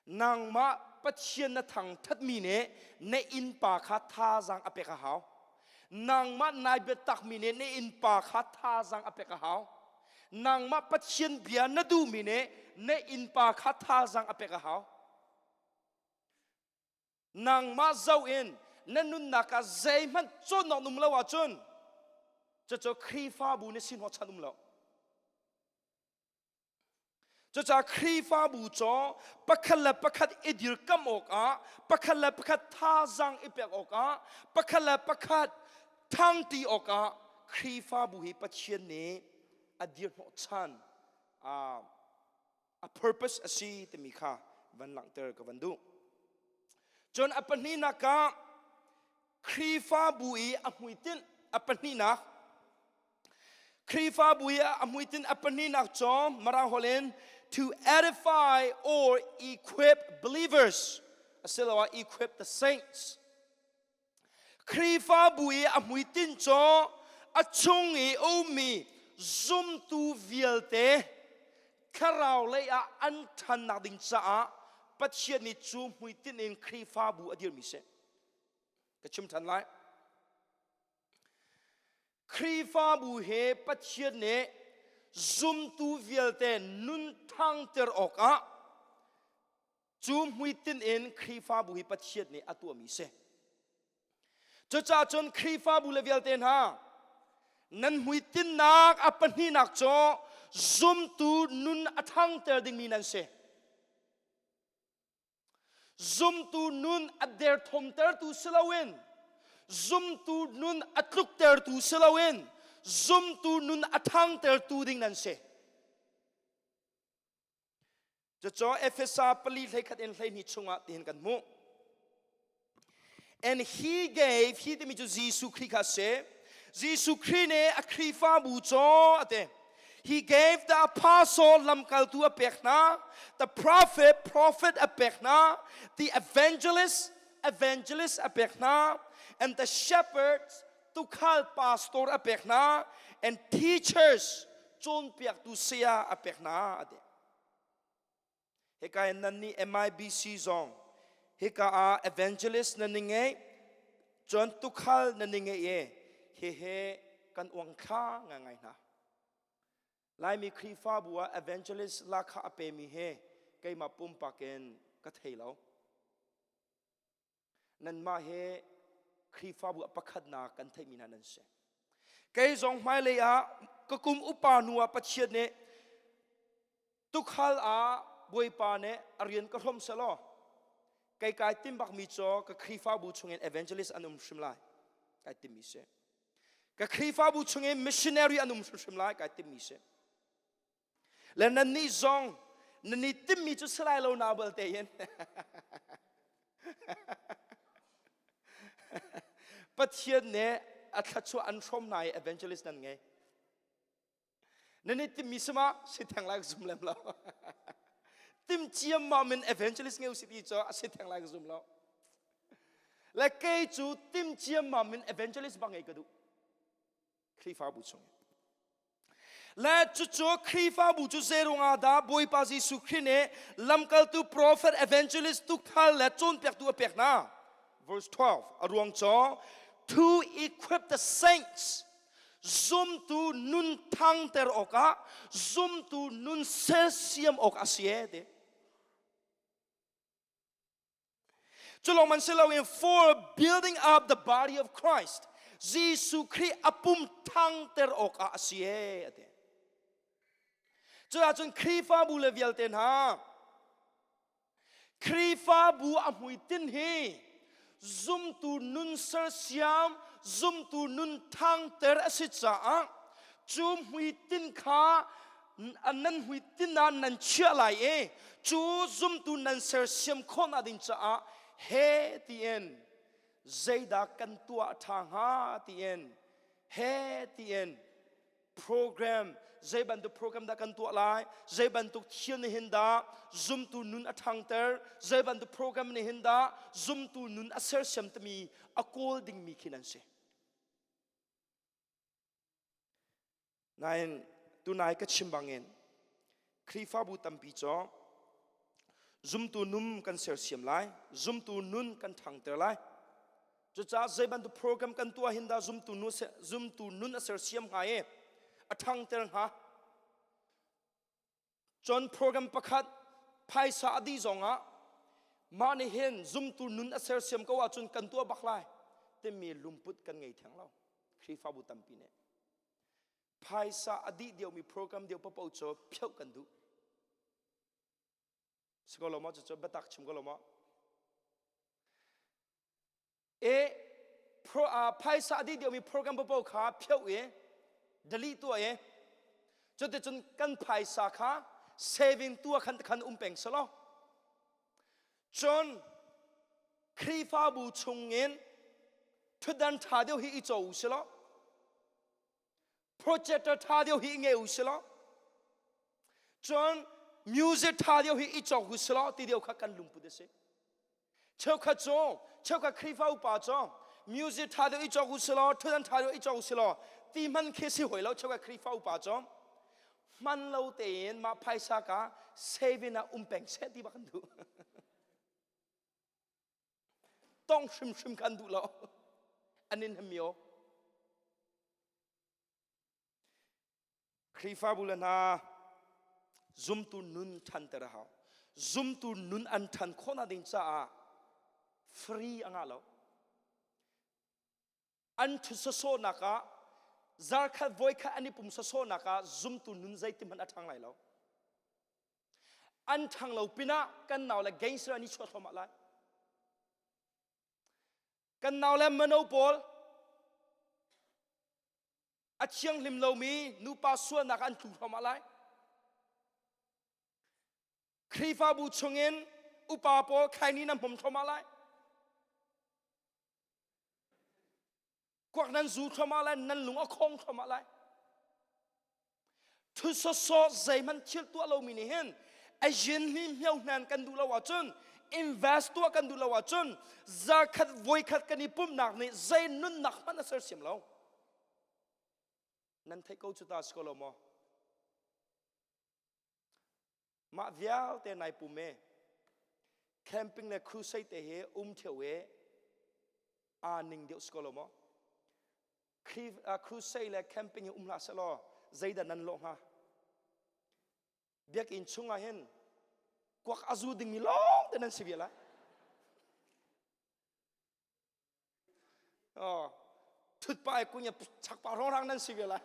Nangmah Pathian na thangṭhatmi nih na innpa kha thazaang a pek a hau. Nangmah nai biatakmi nih na innpa kha thazaang a pek a hau. Nangmah Pathian bia na duhmi nih na innpa kha thazaang a pek a hau. Nangmah zoh in na nunnak ah zeihmanh cawnnak um lo ahcun cucu Khrihfabu na si hnawhchan um lo. Cucaah Khrihfabu cu pakhat le pakhat i dirkamh awkah, pakhat le pakhat thazaang i pek awkah, pakhat le pakhat thangti awkah Khrihfabu hi Pathian nih a dirhnawhchan a purpose a si timi kha van langhter ka van duh. Cun a pahnihnak ah Khrihfabu i a hmuitinh a pahnihnak Khrihfabu i a hmuitinh a pahnihnak cu Mirang holh in to edify or equip believers asiloah equip the saints. Khrihfabu i a hmuitinh cu a chung i a ummi zumtu vialte thlarau lei ah an ṭhannak ding caah Pathian nih cu hmuitinh in Khrihfabu a dirmi si. Ka chim ṭhan lai. Khrihfabu he Pathian nih zumtu vialte nun thangter awkah cu hmuitinh in Khrihfabu hi Pathian nih a tuahmi si. Cucaah cun Khrihfabu le vialte hna nan hmuitinnak a pahnihnak cu zumtu nun a thangter dingmi nan si. Zumtu nun a derthawmtertu si loin zumtu nun a tluktertu si loin zumtu nun a ṭhangtertu ding nan si. Cucu Efesa pali hleikhat in 12 chungah tihin kan hmuh. And he gave, he timi cu Jesuh Khrih kha a si. Jesuh Khrih nih a Khrihfabu cu a ti. He gave the apostle lamkaltu a pek hna, the prophet prophet a pek hna, the evangelist evangelist a pek hna, and the shepherds tukhal pastor a pek hna, and teachers cawnpiaktu saya a pek hna a ti. Hika in nan nih MIBC zong hika ah evangelist nan ni ngei cun tukhal nan ni ngei i hihi kan uangthla ngaingai hna. Laimi Khrihfabu ah evangelist lakha a pemi he keimah pumpak in ka thei lo. Nanmah he Khrihfabu ah pakhatnak kan theihmi hna nan si. Kei zong hmailei ah ka kum upa hnu ah Pathian nih tukhal ah Bawipa nih a rian ka hrawm selaw kei kai tim bakmi cu ka Khrihfabu chungin evangelist an um hrim lai kai timmi si. Ka Khrihfabu chungin missionary an um hrimhrim lai kai timmi si. Le nannih zong nan i timmi cu si lai lo na balte in Pathian nih a thluachuah an hrawm hna i evangelist nan ngei. Nan i timmi si ma si theng lai ka zum lem lo. Tim ciammam in evangelist ngei usih ti cu a si theng lai ka zum lo. Le kei cu tim ciammam in evangelist bang ngei ka duh. Khrihfabu chung. Le cucu Khrihfabu cu zeiruangah dah Bawipa Jesuh Khrih nih lamkaltu prophet evangelist tukhal le cawnpiaktu a pek hna? Verse 12 a ruang cu. To equip the saints zumtu nun thangter awkah zumtu nun sersiam awk a si e ti. Cu lawng man si loin for building up the body of Christ Jesuh Khrih a pum thangter awkah a si e a ti. Cuahcun Khrihfabu le vialte hna Khrihfabu a hmuitinh hi zumtu nun sersiam, zumtu nun thangter a si caah cu hmuitinh kha nan hmuitinh ah nan chiah lai i cu zumtu nan sersiam khawhnak ding caah he tiin zeidah kan tuah ṭha hnga tiin he tiin program zei bantuk program dah kan tuah lai zei bantuk thil nih hin dah zumtu nun a ṭhangter zei bantuk program nih hin dah zumtu nun a sersiam timi a kawl dingmi khi nan si nain tunai ka chim bangin Khrihfabu tampi cu zumtu num kan sersiam lai zumtu nun kan ṭhangter lai Cucaah zei bantuk program kan tuah hin dah zumtu nu zumtu nun a sersiam hnga i a ṭhangter hnga. Cun program pakhat phaisa a dih zongah mah nih hin zumtu nun a sersiam ko ahcun kan tuah bak lai timi lungput kan ngei theng lo. Khrihfabu tampi nih phaisa a dih deuhmi program deuh paoh cu phioh kan duh. Si ko lo maw cucu biatak chim ko lo maw? E pro, uh, phaisa a dih deuhmi program paoh kha phioh i delete tuah i cuticun kan phaisa kha saving tuah khan khan um peng selaw cun Khrihfabu chungin thutdan ṭha deuh hi i caw u silaw projector ṭha deuh hi i ngei u silaw cun music ṭha deuh hi i cawk u silaw ti deuh kha kan lungput a si Cheukhat cu cheukhat Khrihfa upa cu music ṭha deuh i cawk u silaw ṭhutdan ṭha deuh i cawk u silaw ti hman khi si hoi lo cheukhat Khrihfa upa cu hman lo tein mah phaisa ka saving ah um peng seh ti bak kan duh. Tong hrimhrim kan duh lo. Anin hamio. Khrihfabu le hna zumtu nun ṭhanter a hau. Zumtu nun an ṭhan khawhnak ding caah free a ngah lo. An ṭhut sawsawhnak ah zarkhat voikhat an i pum sawsawhnak ah zumtu nun zeitin hmanh a ṭhang lai lo. An ṭhang lo pinah kan nau le gangster an i chuah thluahmah lai. Kan nau le mano pawl a thianghlim lomi nupa sualnak an tlu hram lai Khrihfabu chungin upa pawl khaini na hmom thluahmah lai kuak nan zu thluahmah lai nan lung a khong thluahmah lai Thu sawsawh zeihmanh thil tuah lomi nih hin a yin hi hmio hnan kan duh lo ahcun invest tuah kan duh lo ahcun zarkhat voikhat kan i pumhnak nih zei nunnak hmanh a sersiam lo. Nan theih ko cu ta si ko lo maw? Mah vialte nai pum e camping le crusade te hi um theu e aa ning deuh si ko lo maw? Crusade le camping hi um hlah selaw zeidah nan lawh hnga? Biakinn chungah hin kuak a zu dingmi lawng te nan si vial ai. Oh, thut pa ai kunya chak pa rong rang nan si vial ai.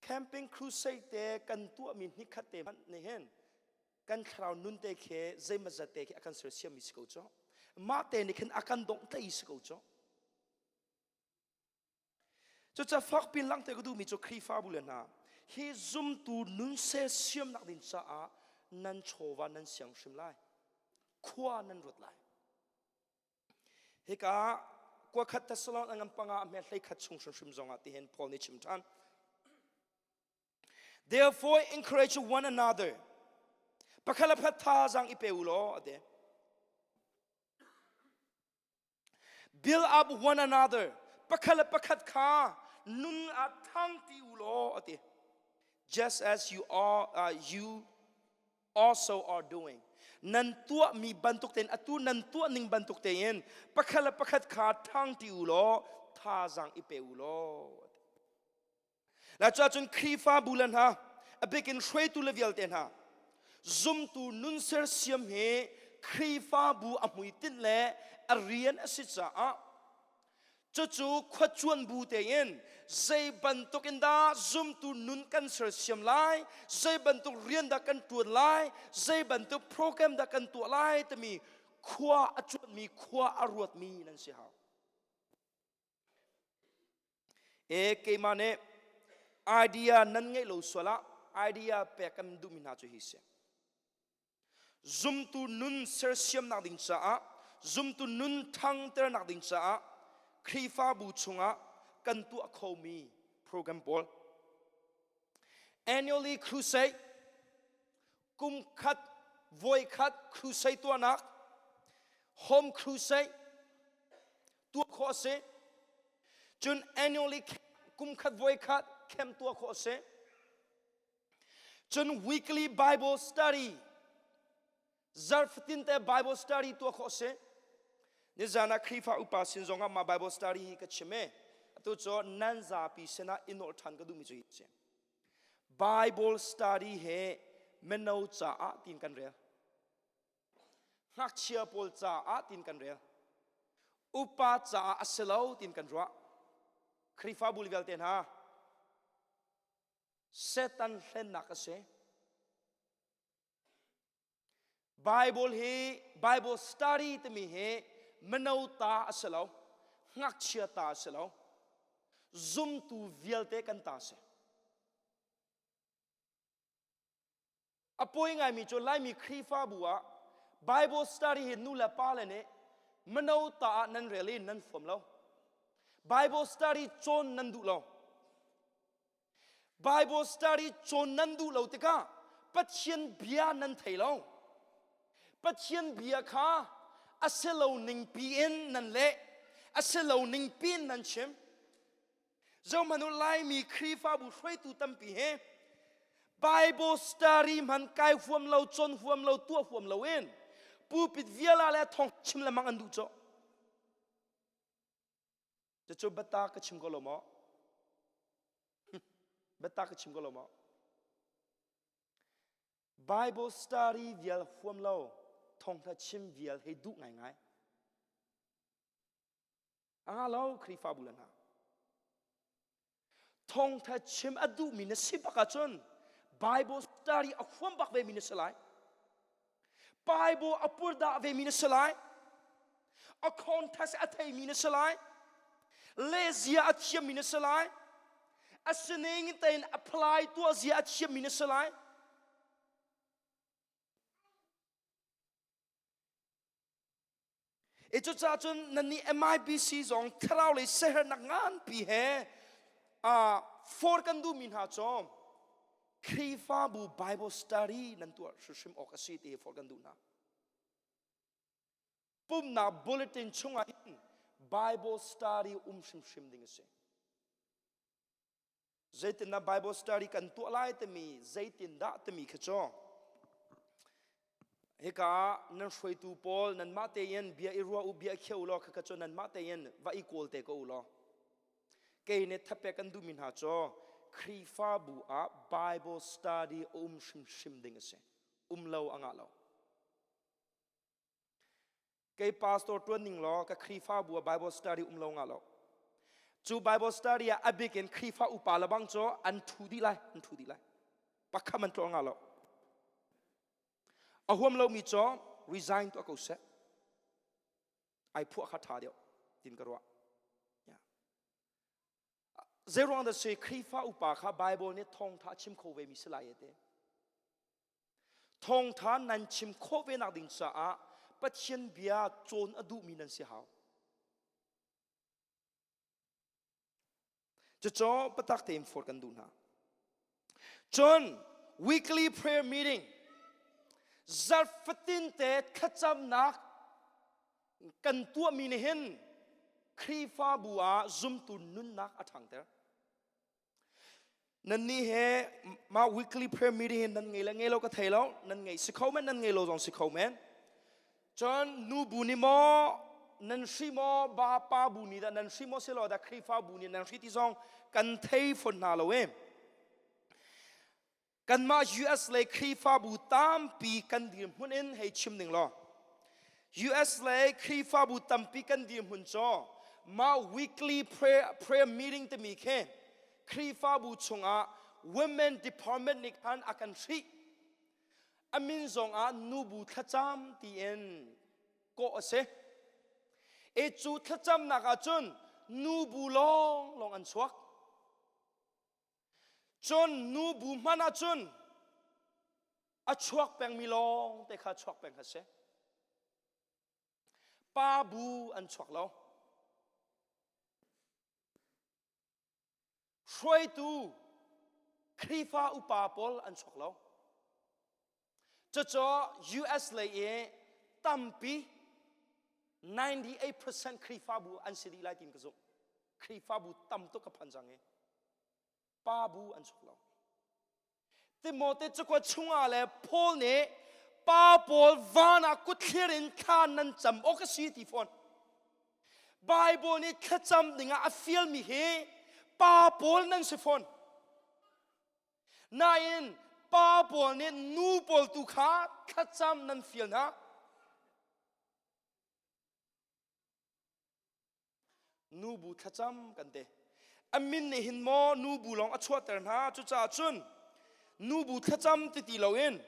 Camping crusade te kan tuahmi hnikhat te hmanh nih hin kan thlarau nun te khi zeimawzat te khi a kan sersiammi si ko cu. Mah te nih khin a kan dongh tlei si ko cu. Cucaah fakpi langhter ka duhmi cu Khrihfabu le hna hi zumtu nun sersiamnak ding caah nan chawva nan siang hrim lai. Khua nan ruat lai. Hika kuakhat Thessalon a ngan panga a hme hlei khat chung hrimhrim zongah tihin Paul nih chim ṭhan. Therefore encourage one another. Pakhat le pakhat thazaang i pe u law a ti. Build up one another. Pakhat le pakhat kha nun ah thang ti u law a ti. Just as you are you also are doing. Nan tuahmi bantuk tein atu nan tuah ning bantuk tein pakhat le pakhat kha ṭhangṭi u law thazaang i pe u law. Na cun Khrihfabu le hna a bikin hruaitu le vialte hna zumtu nun sersiam hi Khrihfabu a hmuitinh le a rian a si caah cucu khuacuan bu tein zei bantuk in dah zumtu nun kan sersiam lai zei bantuk rian dah kan tuan lai zei bantuk program dah kan tuah lai timi khua a cuanmi khua a ruatmi nan si hau E keimah nih idea nan ngeih lo sual ah idea pek kan duhmi hna cu hi si. Zumtu nun sersiamnak ding caah, zumtu nun ṭhangternak ding caah Khrihfabu chungah kan tuah khomi program pawl. Annually crusade kum khat voi khat crusade tuahnak home crusade tuah khawh a si cun annually kum khat voi khat camp tuah khawh a si cun weekly bible study zarfatin te bible study tuah khawh a si nizan ah Khrihfa upa sin zong ah mah bible study hi ka chim e atu cu nan zapi sinah i nawl ṭhan ka duhmi cu hi si Bible study he mino caah tiin kan rel. Ngakchia pawl caah tiin kan rel. Upa caah a si lo tiin kan ruah. Khrihfabu vialte hna, Satan hlennak a si. Bible hi Bible study timi hi mino ta a si lo, ngakchia ta a si lo, zumtu vialte kan ta a si. A poi ngaimi cu Laimi Khrihfabu ah Bible study hi nu le pa le nih mino ta ah nan rel i nan fuam lo. Bible study cawn nan duh lo. Bible study cawn nan duh lo tikah Pathian bia nan thei lo. Pathian bia kha a si lo ning piin nan leh, a si lo ning piin nan chim. Zohmanh u Laimi Khrihfabu hruaitu tampi he Bible study hman kai huam lo, cawn huam lo, tuah huam lo in pulpit viala le thawng chim lemang an duh cawh. Cucu biatak ka chim ko lo maw? Biatak ka chim ko lo maw? Bible study vial huam lo, thawngtha chim vial hei duh ngaingai. A nga lo Khrihfabu le hna. Thawngtha chim a duhmi na si bak ahcun Bible study a huam bak ve mi na si lai. Bible a purdah ve mi na si lai. A context a theimi na si lai. Lezia a thiammi na si lai. A sining tein apply tuah zia a thiammi na si lai. E cucaah cun nannih MIBC zong thlarau lei siaherhnak nganpi he uh, for kan duhmi hna cu Khrihfabu Bible study nan tuah hrimhrim awk a si ti for kan duh hna. Pumnak bulletin chungah hin Bible study um hrimhrim ding a si. Zeitindah Bible study kan tuah lai timi zeitindah timi kha cu hika nan hruaitu pawl nanmah tein bia i ruah u bia kheu u law khakha cu nanmah tein va i kawl te ko u law kei nih thapek kan duhmi hna cu Khrihfabu ah Bible study a um hrimhrim ding a si um lo a ngah lo Kei pastor tuan ning law ka Khrihfabu ah Bible study um lo nga lo. Cu Bible study ah a bik in Khrihfa upa le bang cu an thu dih lai, an thu dih lai. Pakham an tlawr nga lo. A huam lomi cu resign tuah ko seh. Ai phuah kha tha deuh tin ka ruah. Zeiruang dah si Khrihfa upa kha Bible nih thawngtha chim kho ve mi si lai te. Thawngtha nan chim khawh ve nak ding caah Pathian bia cawn a duhmi nan si hau. Cucu patak tein for kan duh hna. Cun weekly prayer meeting zarhfatin te thlacamnak kan tuahmi nih hin Khrihfabu ah zumtu nunnak a ṭhangter. Nannih he mah weekly prayer meeting hin nan ngei le ngei lo ka thei lo. Nan ngei si kho men, nan ngei lo zong si kho men. Cun nu bu nih maw nan hri maw ba pa bu nih dah nan hri maw si lo dah Khrihfa bu nih nan hri ti zong kan thei fawn hna lo e. Kanmah US lei Khrihfabu tampi kan dirhmun in hei chim ning law US lei Khrihfabu tampi kan dirhmun cu mah weekly prayer, prayer meeting timi khi Khrihfabu chungah women department nih khan a kan hrih. A min zongah nubu thlacam tiin kawh a si. E cu thlacamnak ahcun nubu lawng lawng an chuak. Cun nubu hmanh ahcun a chuak pengmi lawng te kha chuak peng kha si. Pa bu an chuak lo. Hruaitu Khrihfa upa pawl an chuak lo. Cucu US lei i tampi 98% Khrihfabu an si dih lai tiin ka zumh. Khrihfabu tam tuk ka phan cang i pa bu an chuak lo. Timote cakuat chungah le Paul nih pa pawl van ah kutthlir in thla nan cam awk a si ti fawn. Bible nih thlacam dingah a fialmi hi pa pawl nan si fawn. Nain pa pawl nih nu pawl tu kha thlacam nan fial hna. Nubu thlacam kan ti. A min nih hin maw nubu lawng a chuahter hna cucaah cun nubu thlacam ti ti loin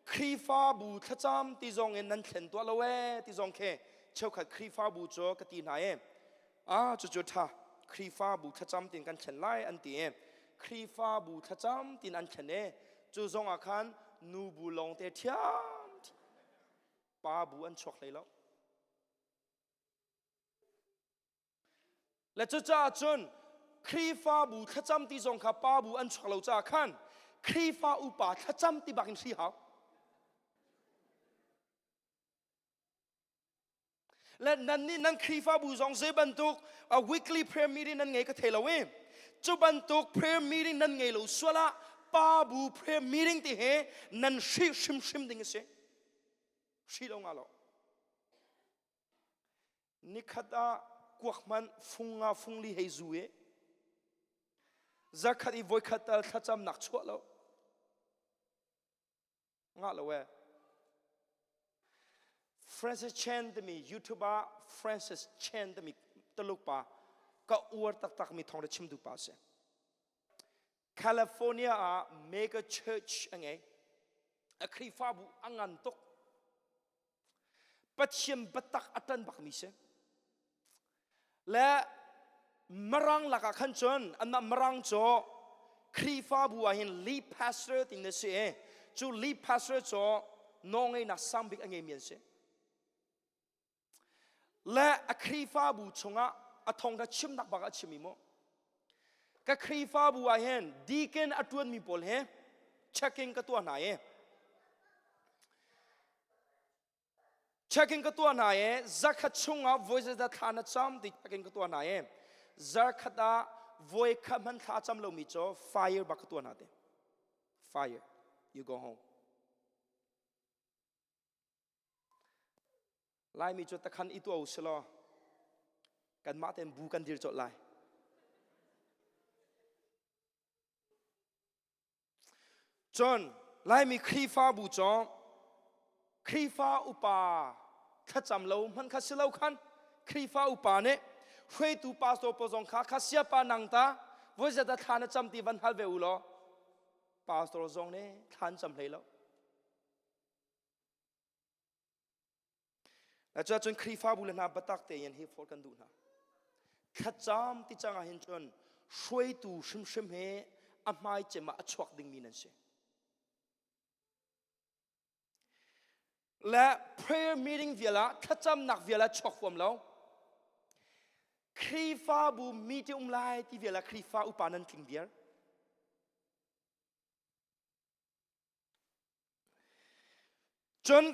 Khrihfabu thlacam ti zong in nan thlen tuah lo ee ti zong khi cheukhat Khrihfabu cu ka ti hna i ah cucu ṭha Khrihfabu thlacam tin kan thlen lai an ti i Khrihfabu thlacam tin an thlen i cu zong ah khan nubu lawng te ṭhiam pa bu an chuak hlei lo. Le cucaah cun Khrihfabu thlacam ti zong kha pa bu an chuak lo caah khan Khrihfa upa thlacam ti bak in hri hau. Le nan nih nan Khrihfabu zong zei bantuk a weekly prayer meeting nan ngei ka thei lo i cu bantuk prayer meeting nan ngei lo sual ah pa bu prayer meeting ti he nan hri hrimhrim ding a si. Hri lo nga lo. Nikhat ah kuak hmanh fung nga fung li hei zu i zakhat i voikhat tal thlacamnak chuah lo ngah lo e Francis Chan timi YouTube ah Francis Chan timi Tuluk pa ka uar taktak mi thawng chimtu pa si California ah mega church a ngei a Khrihfabu a ngan tuk Pathian biatak a ṭan bakmi si. Le Mirang lakah khan cun anmah Mirang cu Khrihfabu ah hin lead pastor ti na si i cu lead pastor cu nawlngeihnak sang bik a ngeimi an si. Le a Khrihfabu chungah a thawngṭha chimnak bak a chim i mu. Ka Khrihfabu ah hin deacon a ṭuanmi pawl he checking ka tuah hna i checking ka tuah hna i zakhat chungah voi zeizat thla na cam ti checking ka tuah hna i zarkhat ah voi khat hman thla cam lomi cu fire bak ka tuah hna te fire you go home Laimi cu takhan i tuah u silaw kanmah tein bu kan dir colh lai. Cun Laimi Khrihfabu cu Khrihfa upa thlacam lo hmanh kha si lo khan Khrihfa upa nih hruaitu pastor pawl zong kha kha siapa nang ta voi zat thla na cam ti van hal ve u law pastor zong nih thla an cam hlei lo. Cuahcun Khrihfabu le hna biatak tein hi forh kan duh hna. Thlacam ti cang ah hin cun hruaitu hrimhrim he a hmai cem ah a chuak dingmi nan si. Le prayer meeting vial ah thlacamnak vial ah chuak huam lo. Khrihfabu meeting um lai ti vial ah Khrihfa upa nan tling viar. Cun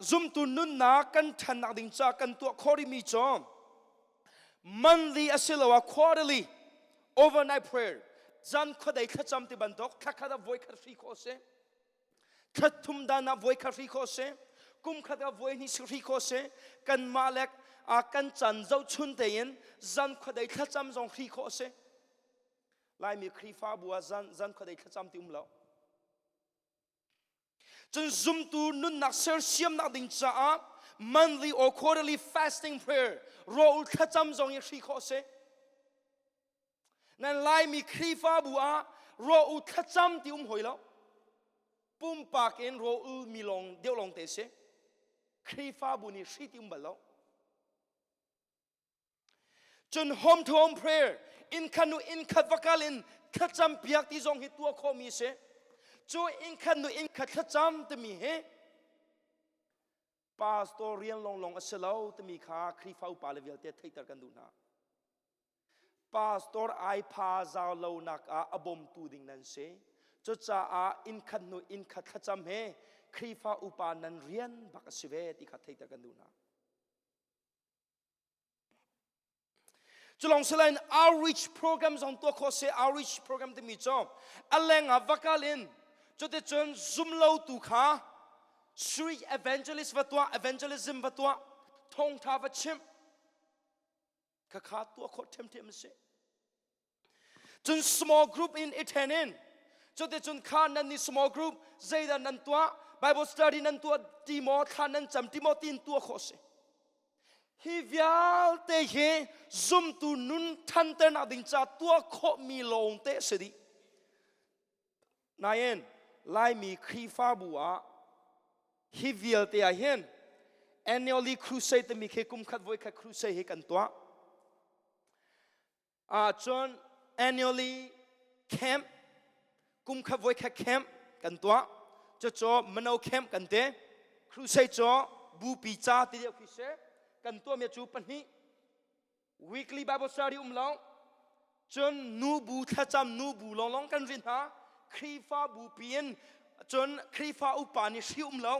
zumtu nunnak kan ṭhannak ding caah kan tuah khawh rihmi cu monthly asiloah quarterly overnight prayer. Zan khuadei thlacam ti bantuk thlakhat ah voikhat hri khawh si. Thla dan ah voikhat hri khawh si. Kum khat ah voi hnih hri khawh si. Kanmah le kan can zohchun tein zan khuadei thlacam zong hri khawh si. Laimi Khrihfabu ah zan zan khuadei thlacam ti um lo. Cun zumtu nunnak sersiamnak ding caah monthly or quarterly fasting prayer rawl thlacam zong hi hri khawh si. Nan Laimi Khrihfabu ah rawl thlacam ti um hoi lo. Pumpak in rawl mi lawng deuh lawng te si. Khrihfabu nih hri ti um bal lo. Cun home to home prayer inn khat nu inn khat va kal in thlacam piak ti zong hi tuah khawhmi a si. Cu inn khat nu inn khat thlacam timi hi pastor rian longlong a si lo timi kha Khrihfa upa le vialte theihter kan duh hna. Pastor ai pha zau lonak ah a bawmtu ding nan si. Cucaah inn khat hnu inn khat thlacam he Khrihfa upa nan rian bak a si ve ti kha theihter kan duh hna. Culong silain outreach program zong tuah khawh si outreach program timi cu a leng ah va kal in cuticun zumlo tu kha street evangelist va tuah evangelism va tuah thawngtha va chimh khakha tuah khawh ṭhiamṭhiam a si Cun small group in i ṭhen in cuticun kha nan nih small group zeidah nan tuah Bible study nan tuah ti maw thla nan cam ti maw tiin tuah khawh si. Hi vialte hi zumtu nun ṭhanternak ding ca tuah khawhmi lawngte a si dih. Nain Laimi Khrihfabu ah hi vialte ah hin annually crusade timi khi kum khat voi khat crusade hi kan tuah. Cun annually camp kum khat voi khat camp kan tuah. Cucu mino camp kan ti. Crusade cu bupi ca ti deuh khi si. Kan tuahmi cu pahnih weekly Bible study um lo. Cun nubu thlacam nubu lawnglawng kan rin hna. Khrihfa bupi in cun Khrihfa upa nih hri um lo.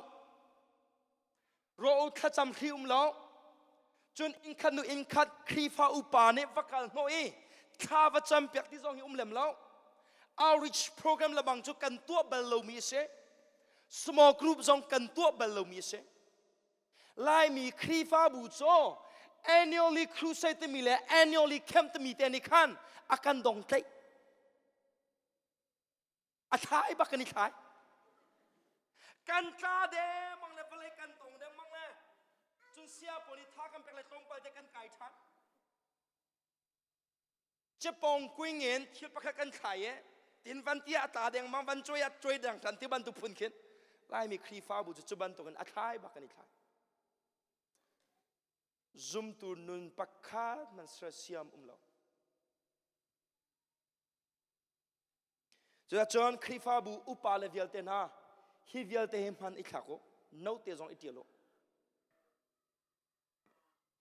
Raw thlacam hri um lo. Cun innkhat nu innkhat Khrihfa upa nih va kal hnawh i thla va cam piak ti zong hi um lem lo. Outreach program lebang cu kan tuah bal lomi a si. Small group zong kan tuah bal lomi a si. Laimi Khrihfabu cu annually crusade timi le annually camp timi te nih khan a kan dong tlaih. A thlai bak kan i thlai. Kan tla dengmang le vawlei kan tong dengmang le cun sia pawl i tha kan pek le tlawmpal te kan kai ṭhan. Cepong kuing in thil pakhat kan thlai i tin van tia a tla dengmang van cuai a cuai deng ṭhan ti bantuk phun khin Laimi Khrihfabu cu cu bantukin a thlai bak kan i thlai. Zumtu nun pakhat man sersiam um lo. Cuticun Khrihfabu upa le vialte hna hi vialte hi hman i thlak u, note zong i ṭial u.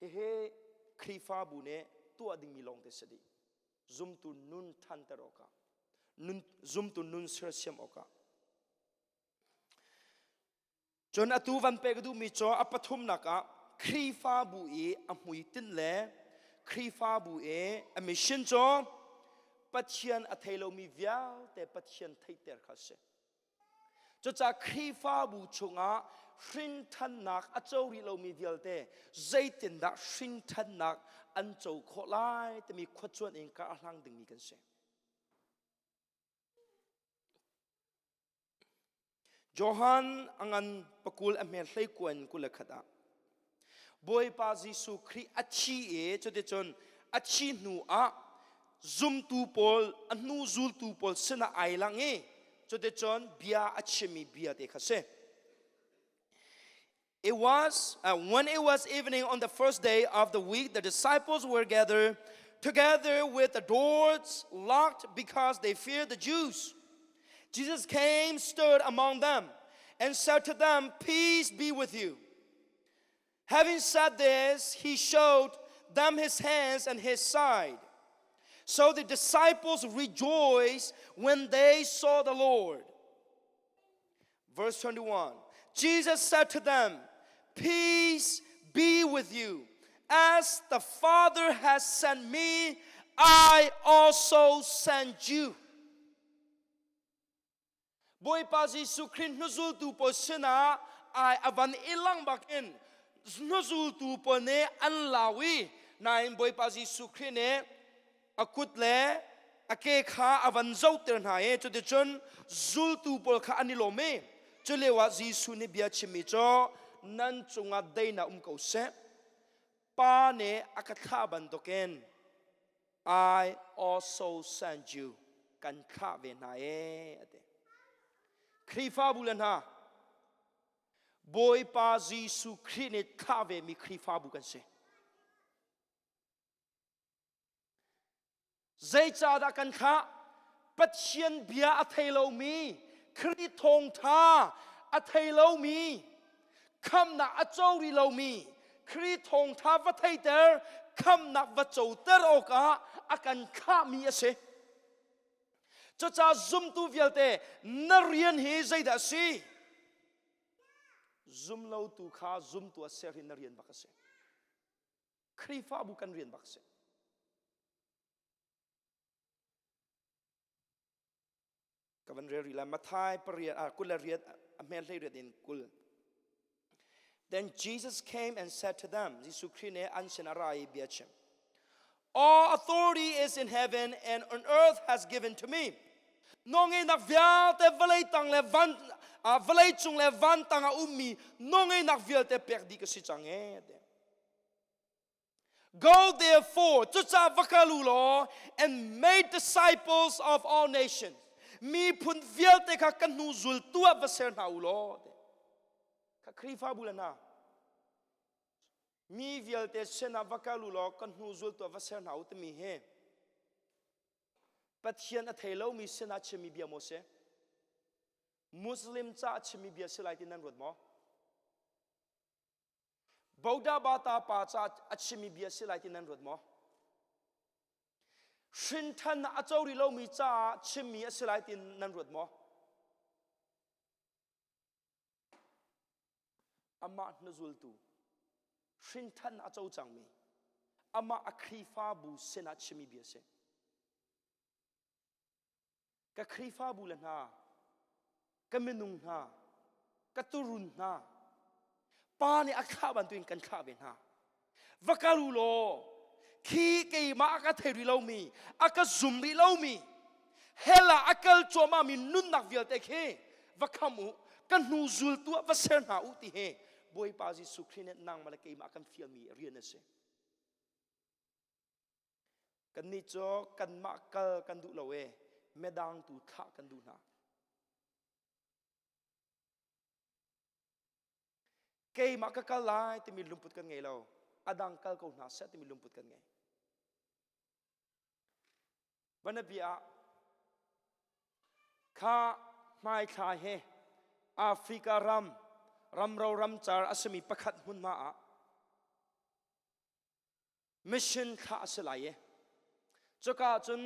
Hihi Khrihfabu nih tuah dingmi lawngte si dih. Zumtu nun ṭhanter awkah, nun, zumtu nun sersiam awkah. Cun atu van pek duhmi cu a pathumnak ah Khrihfabu i a hmuitinh le Khrihfabu i a mission cu Pathian a thei lomi vialte Pathian theihter kha a si. Cucaah Khrihfabu chungah hrinṭhannak a co rih lomi vialte zeitindah hrinṭhannak an co khawh lai timi khuacuanh in kar a hlang dingmi kan si. Johan a ngan pakul a hmer hlei kuan 21 ah Bawipa Jesuh Khrih a thi i cuticun a thi hnu ah zumtu pawl a hnu zultu pawl sinah ai lang i cuticun bia a chimmi bia te kha si. It was when it was evening on the first day of the week, the disciples were gathered together with the doors locked because they feared the Jews. Jesus came, stood among them, and said to them, Peace be with you. Having said this, he showed them his hands and his side. So the disciples rejoiced when they saw the Lord. Verse 21 Jesus said to them, Peace be with you. As the Father has sent me, I also send you. Bawipa Jesuh Khrih hnuzultu pawl sinah ai a van i lang bakin hnuzultu pawl nih an lau i nain Bawipa Jesuh Khrih nih a kut le a ke kha a van zohter hna i cuticun zultu pawl kha an i lawm i cu lio ah Jesuh nih bia chimmi cu nan cungah daihnak um ko seh Pa nih a ka thlah bantukin I also send you kan thlah ve hna ee a ti. Khrihfabu le hna Bawipa Jesuh Khrih nih thlah ve mi Khrihfabu kan si. Zeicahdah kan thlah? Pathian bia a thei lomi, Khrih thawngṭha a thei lomi, khamnak a co rih lomi, Khrih thawngṭha va theiter, khamnak va coter awkah a kan thlahmi a si. Cucaah zumtu vialte na rian hi zeidah a si? Zumlotu kha zumtu a ser hi na rian bak a si. Khrihfabu kan rian bak a si. Ka van rel rih lai Matthai pariat ah 20 le riat a hmel hlei riat in 20. Then Jesus came and said to them, Jesuh Khrih nih an sin a ra i bia chim. All authority is in heaven and on earth has given to me. Nawlngeihnak vialte vawlei tang le van vawlei cung le van tang a ummi nawlngeihnak vialte pek dih ka si cang e. Go therefore, cucaah va kal u law, and make disciples of all nations. Miphun vialte kha ka hnu zultu ah va ser hna u law. Kha Khrihfabu le hna, mi vialte sinah va kal u law ka hnu zultu ah va ser hna u timi hi Pathian a thei lomi sinah chimmi bia maw si? Muslim ca chimmi bia si lai ti nan ruat maw? Boda Bata pa ca a chimmi bia si lai ti nan ruat maw? Hrinthan a co rih lomi caah chimmi a si lai ti nan ruat maw? Amah hnuzultu hrinthan a co cangmi amah a Khrihfabu sinah chimmi bia si. Ka Khrihfabu le hna, ka minung hna, ka turun hna, pa nih a thlah bantukin kan thlah ve hna. Va kal u law, khi keimah a ka thei rih lomi, a ka zum rih lomi, hell ah a kal cuahmahmi nunnak vialte khi va kham u, ka hnu zultu ah va ser hna u ti hi Bawipa Jesuh Khrih nih nangmah le keimah kan fialmi rian a si. Kannih cu kanmah kal kan duh lo e, medang tu thlah kan duh hna. Keimah ka kal lai timi lungput kan ngei lo. Adang kal ko hna seh timi lungput kan ngei. Banabia ah kha hmaithla he Africa ram ramro ramcar a simi pakhat hmunhma ah mission thlah a si lai i cuka ah cun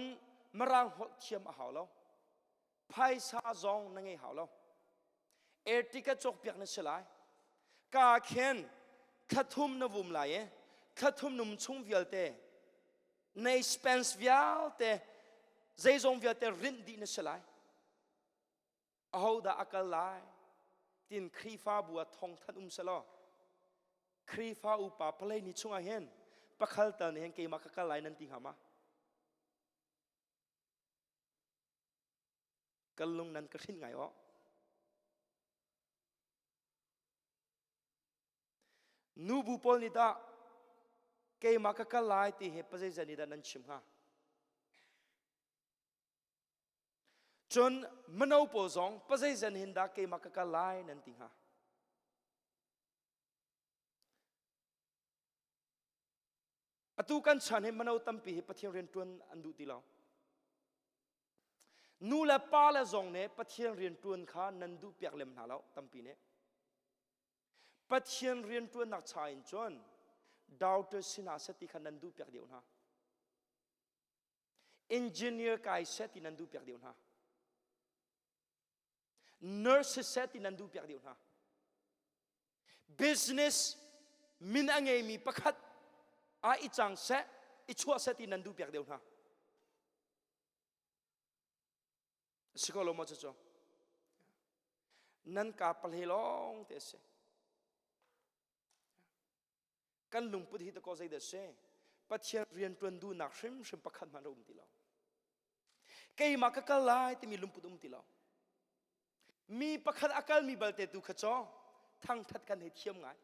mirang holh thiam a hau lo phaisa zong na ngei hau lo air ticket cawkpiak na si lai ka khen thlathum na vum lai i thlathum num chung vialte na expense vialte zeizong vialte rinh dih na si lai ahodah a kal lai tin Khrihfabu ah thawngthanh um selaw Khrihfa upa palei ni chungah hin pakhal tal nih hin keimah ka kal lai nan ti hnga ma kal lung nan ka hrin ngai aw nubu pawl nih dah keimah ka kal lai ti hi pazeizat nih dah nan chim hnga Cun mino pawl zong pazeizen hin dah keimah ka kal lai nan ti hnga? Atu kan chan hi mino tampi hi Pathian rian ṭuan an duh ti lo. Nu le pa le zong nih Pathian rian ṭuan kha nan duh piak lem hna lo tampi nih. Pathian rian ṭuannak cha in cun doctor sinah seh ti kha nan duh piak deuh hna. Engineer kai seh ti nan duh piak deuh hna. Nurse seh ti nan duh piak deuh hna. Business min a ngeimi pakhat ah i cang seh, i chuah seh ti nan duh piak deuh hna. Si ko lo maw cucu? Nan ka pahle lawng te a si. Kan lungput hi ta ko zei dah si? Pathian rian ṭuan duhnak hrimhrim pakhat hmanh a um ti lo. Keimah ka kal lai timi lungput um ti lo. Mi pakhat a kalmi balte tu kha caw thangthat kan hei thiam ngai.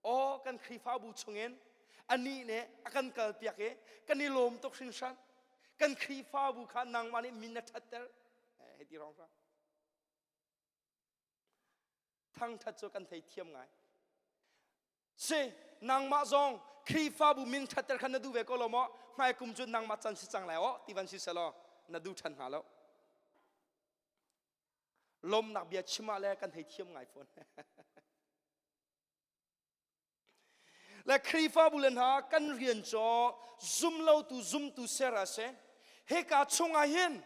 Aw kan Khrihfabu chungin anih nih a kan kalpiak i kan i lawm tuk hringhran. Kan Khrihfabu kha nangmah nih min na ṭhatter. Hei ti rong hram. Thangṭhat cu kan thei thiam ngai. Si, nangmah zong Khrihfabu min ṭhatter kha na duh ve ko lo maw? Hmaikum cu nangmah can si cang lai aw ti van si selaw na duh ṭhan hnga lo. Lawmnak bia chim ah le kan hei thiam ngai fawn. Le Khrihfabu le hna kan rian cu zumlotu zumtu ser a si. Hika chungah hin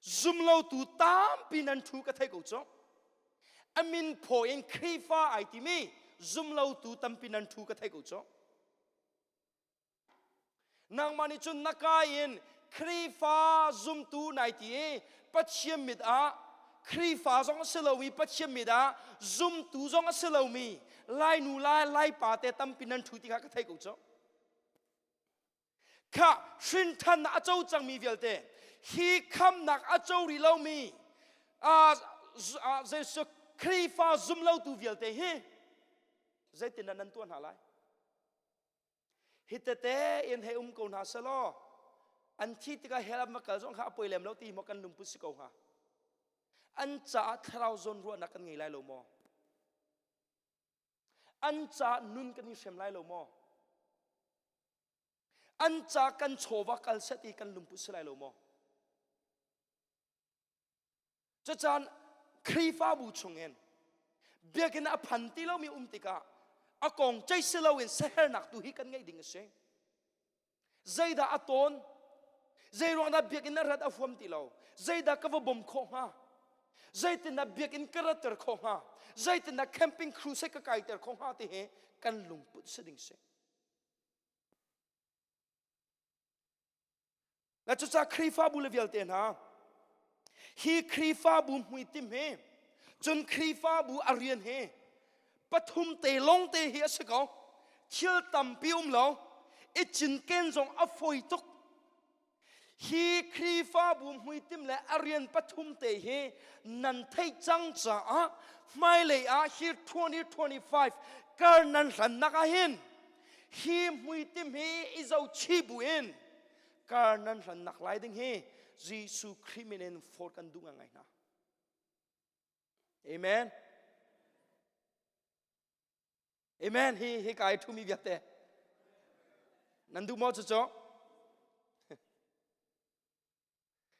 zumlotu tampi nan thu ka thei ko cu. A min phaw in Khrihfa ai timi zumlotu tampi nan thu ka thei ko cu. Nangmah nih cun na ka in Khrihfa zumtu nai ti i Pathian mit ah Khrihfa zong a si lomi Pathian mit ah zumtu zong a si lomi Lainu lai Laipa te tampi nan ṭhu ti kha ka thei ko cu. Kha hrinṭhannak a co cangmi vialte hi khamnak a co rih lomi Jesuh Khrihfa zumlotu vialte hi zeitindah nan tuah hna lai? Hi tete in hei um ko hna selaw an thi tikah hell an va kal zong kha a poi lem lo ti maw kan lungput si ko hnga? An caah thlarau zawn ruahnak kan ngei lai lo maw? An caah nun kan i hrem lai lo maw? An ca kan chawva kal set i kan lungput si lai lo maw? Cucaan Khrihfabu chungin biakinn a phan ti lomi um tikah a kong ceih si loin sahernak tu hi kan ngeih ding a si. Zeidah a tawn? Zeiruang dah biakinn a rat a huam ti lo? Zeidah ka va bawm khawh hnga? Zeitindah biakinn ka ratter khawh hnga? Zeitindah camping crusade ka kaiter khawh hnga ti hi kan lungput si ding si. Na cucaah Khrihfabu le vialte hna hi Khrihfabu hmuitim hi cun Khrihfabu a rian hi pathum te lawng te hi a si ko. Thil tampi um lo. I cinken zong a fawi tuk. Hi Khrihfabu hmuitim le a rian pathum te hi nan theih cang caah hmailei ah hi 2025 kar nan hlannak ah hin hi hmuitim hi i zohchih buin kar nan hlannak lai ding hi Jesuh Khrih min in forh kan duh ngai hna. Amen. Amen. Hi hi kai thumi vialte. Nan duh maw cucu?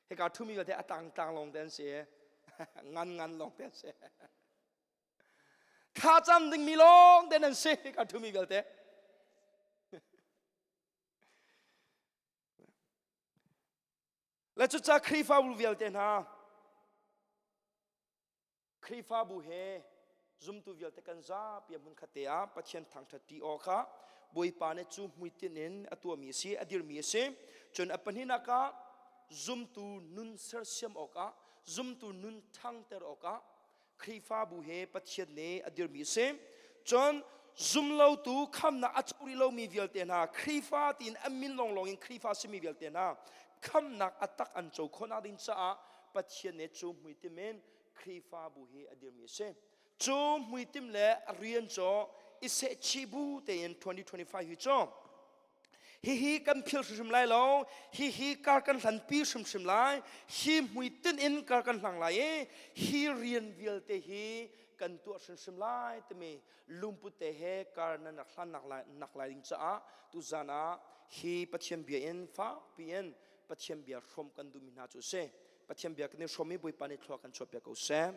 Hika thumi vialte a tang tang lawng te an si. Ngan ngan lawng te an si. Thlacam dingmi lawng te nan si hika thumi vialte. Le cuca Khrihfabu vialte hna Khrihfabu he zumtu vialte kan zapi a hmunkhat te ah Pathian thangṭhat ṭi awk kha Bawipa nih cu hmuitinh in a tuahmi a si, a dirmi a si. Cun a pahnihnak ah zumtu nun sersiam awkah, zumtu nun ṭhangter awkah Khrihfabu he Pathian nih a dirmi a si. Cun zumlotu khamnak a co rih lomi vialte hna Khrihfa tiin an min lawnglawng in Khrihfa simi vialte hna khamnak a tak an co khawhnak ding caah Pathian nih cu hmuitim in Khrihfabu hi a dirmi a si. Cu hmuitim le rian cu i sehchih bu tein 2025 hi cu hihi kan phil hrimhrim lai lo hihi kar kan hlanpi hrimhrim lai hi hmuitinh in kar kan hlang lai i hi rian vialte hi kan tuah hrimhrim lai timi lungput te he kar nan rak hlan nak lai nak lai ding caah tuzan ah hi Pathian bia in fakpi in Pathian bia hrawm kan duhmi hna cu a si Pathian bia kan i hrawm i Bawipa nih thlua kan chuahpiak ko seh.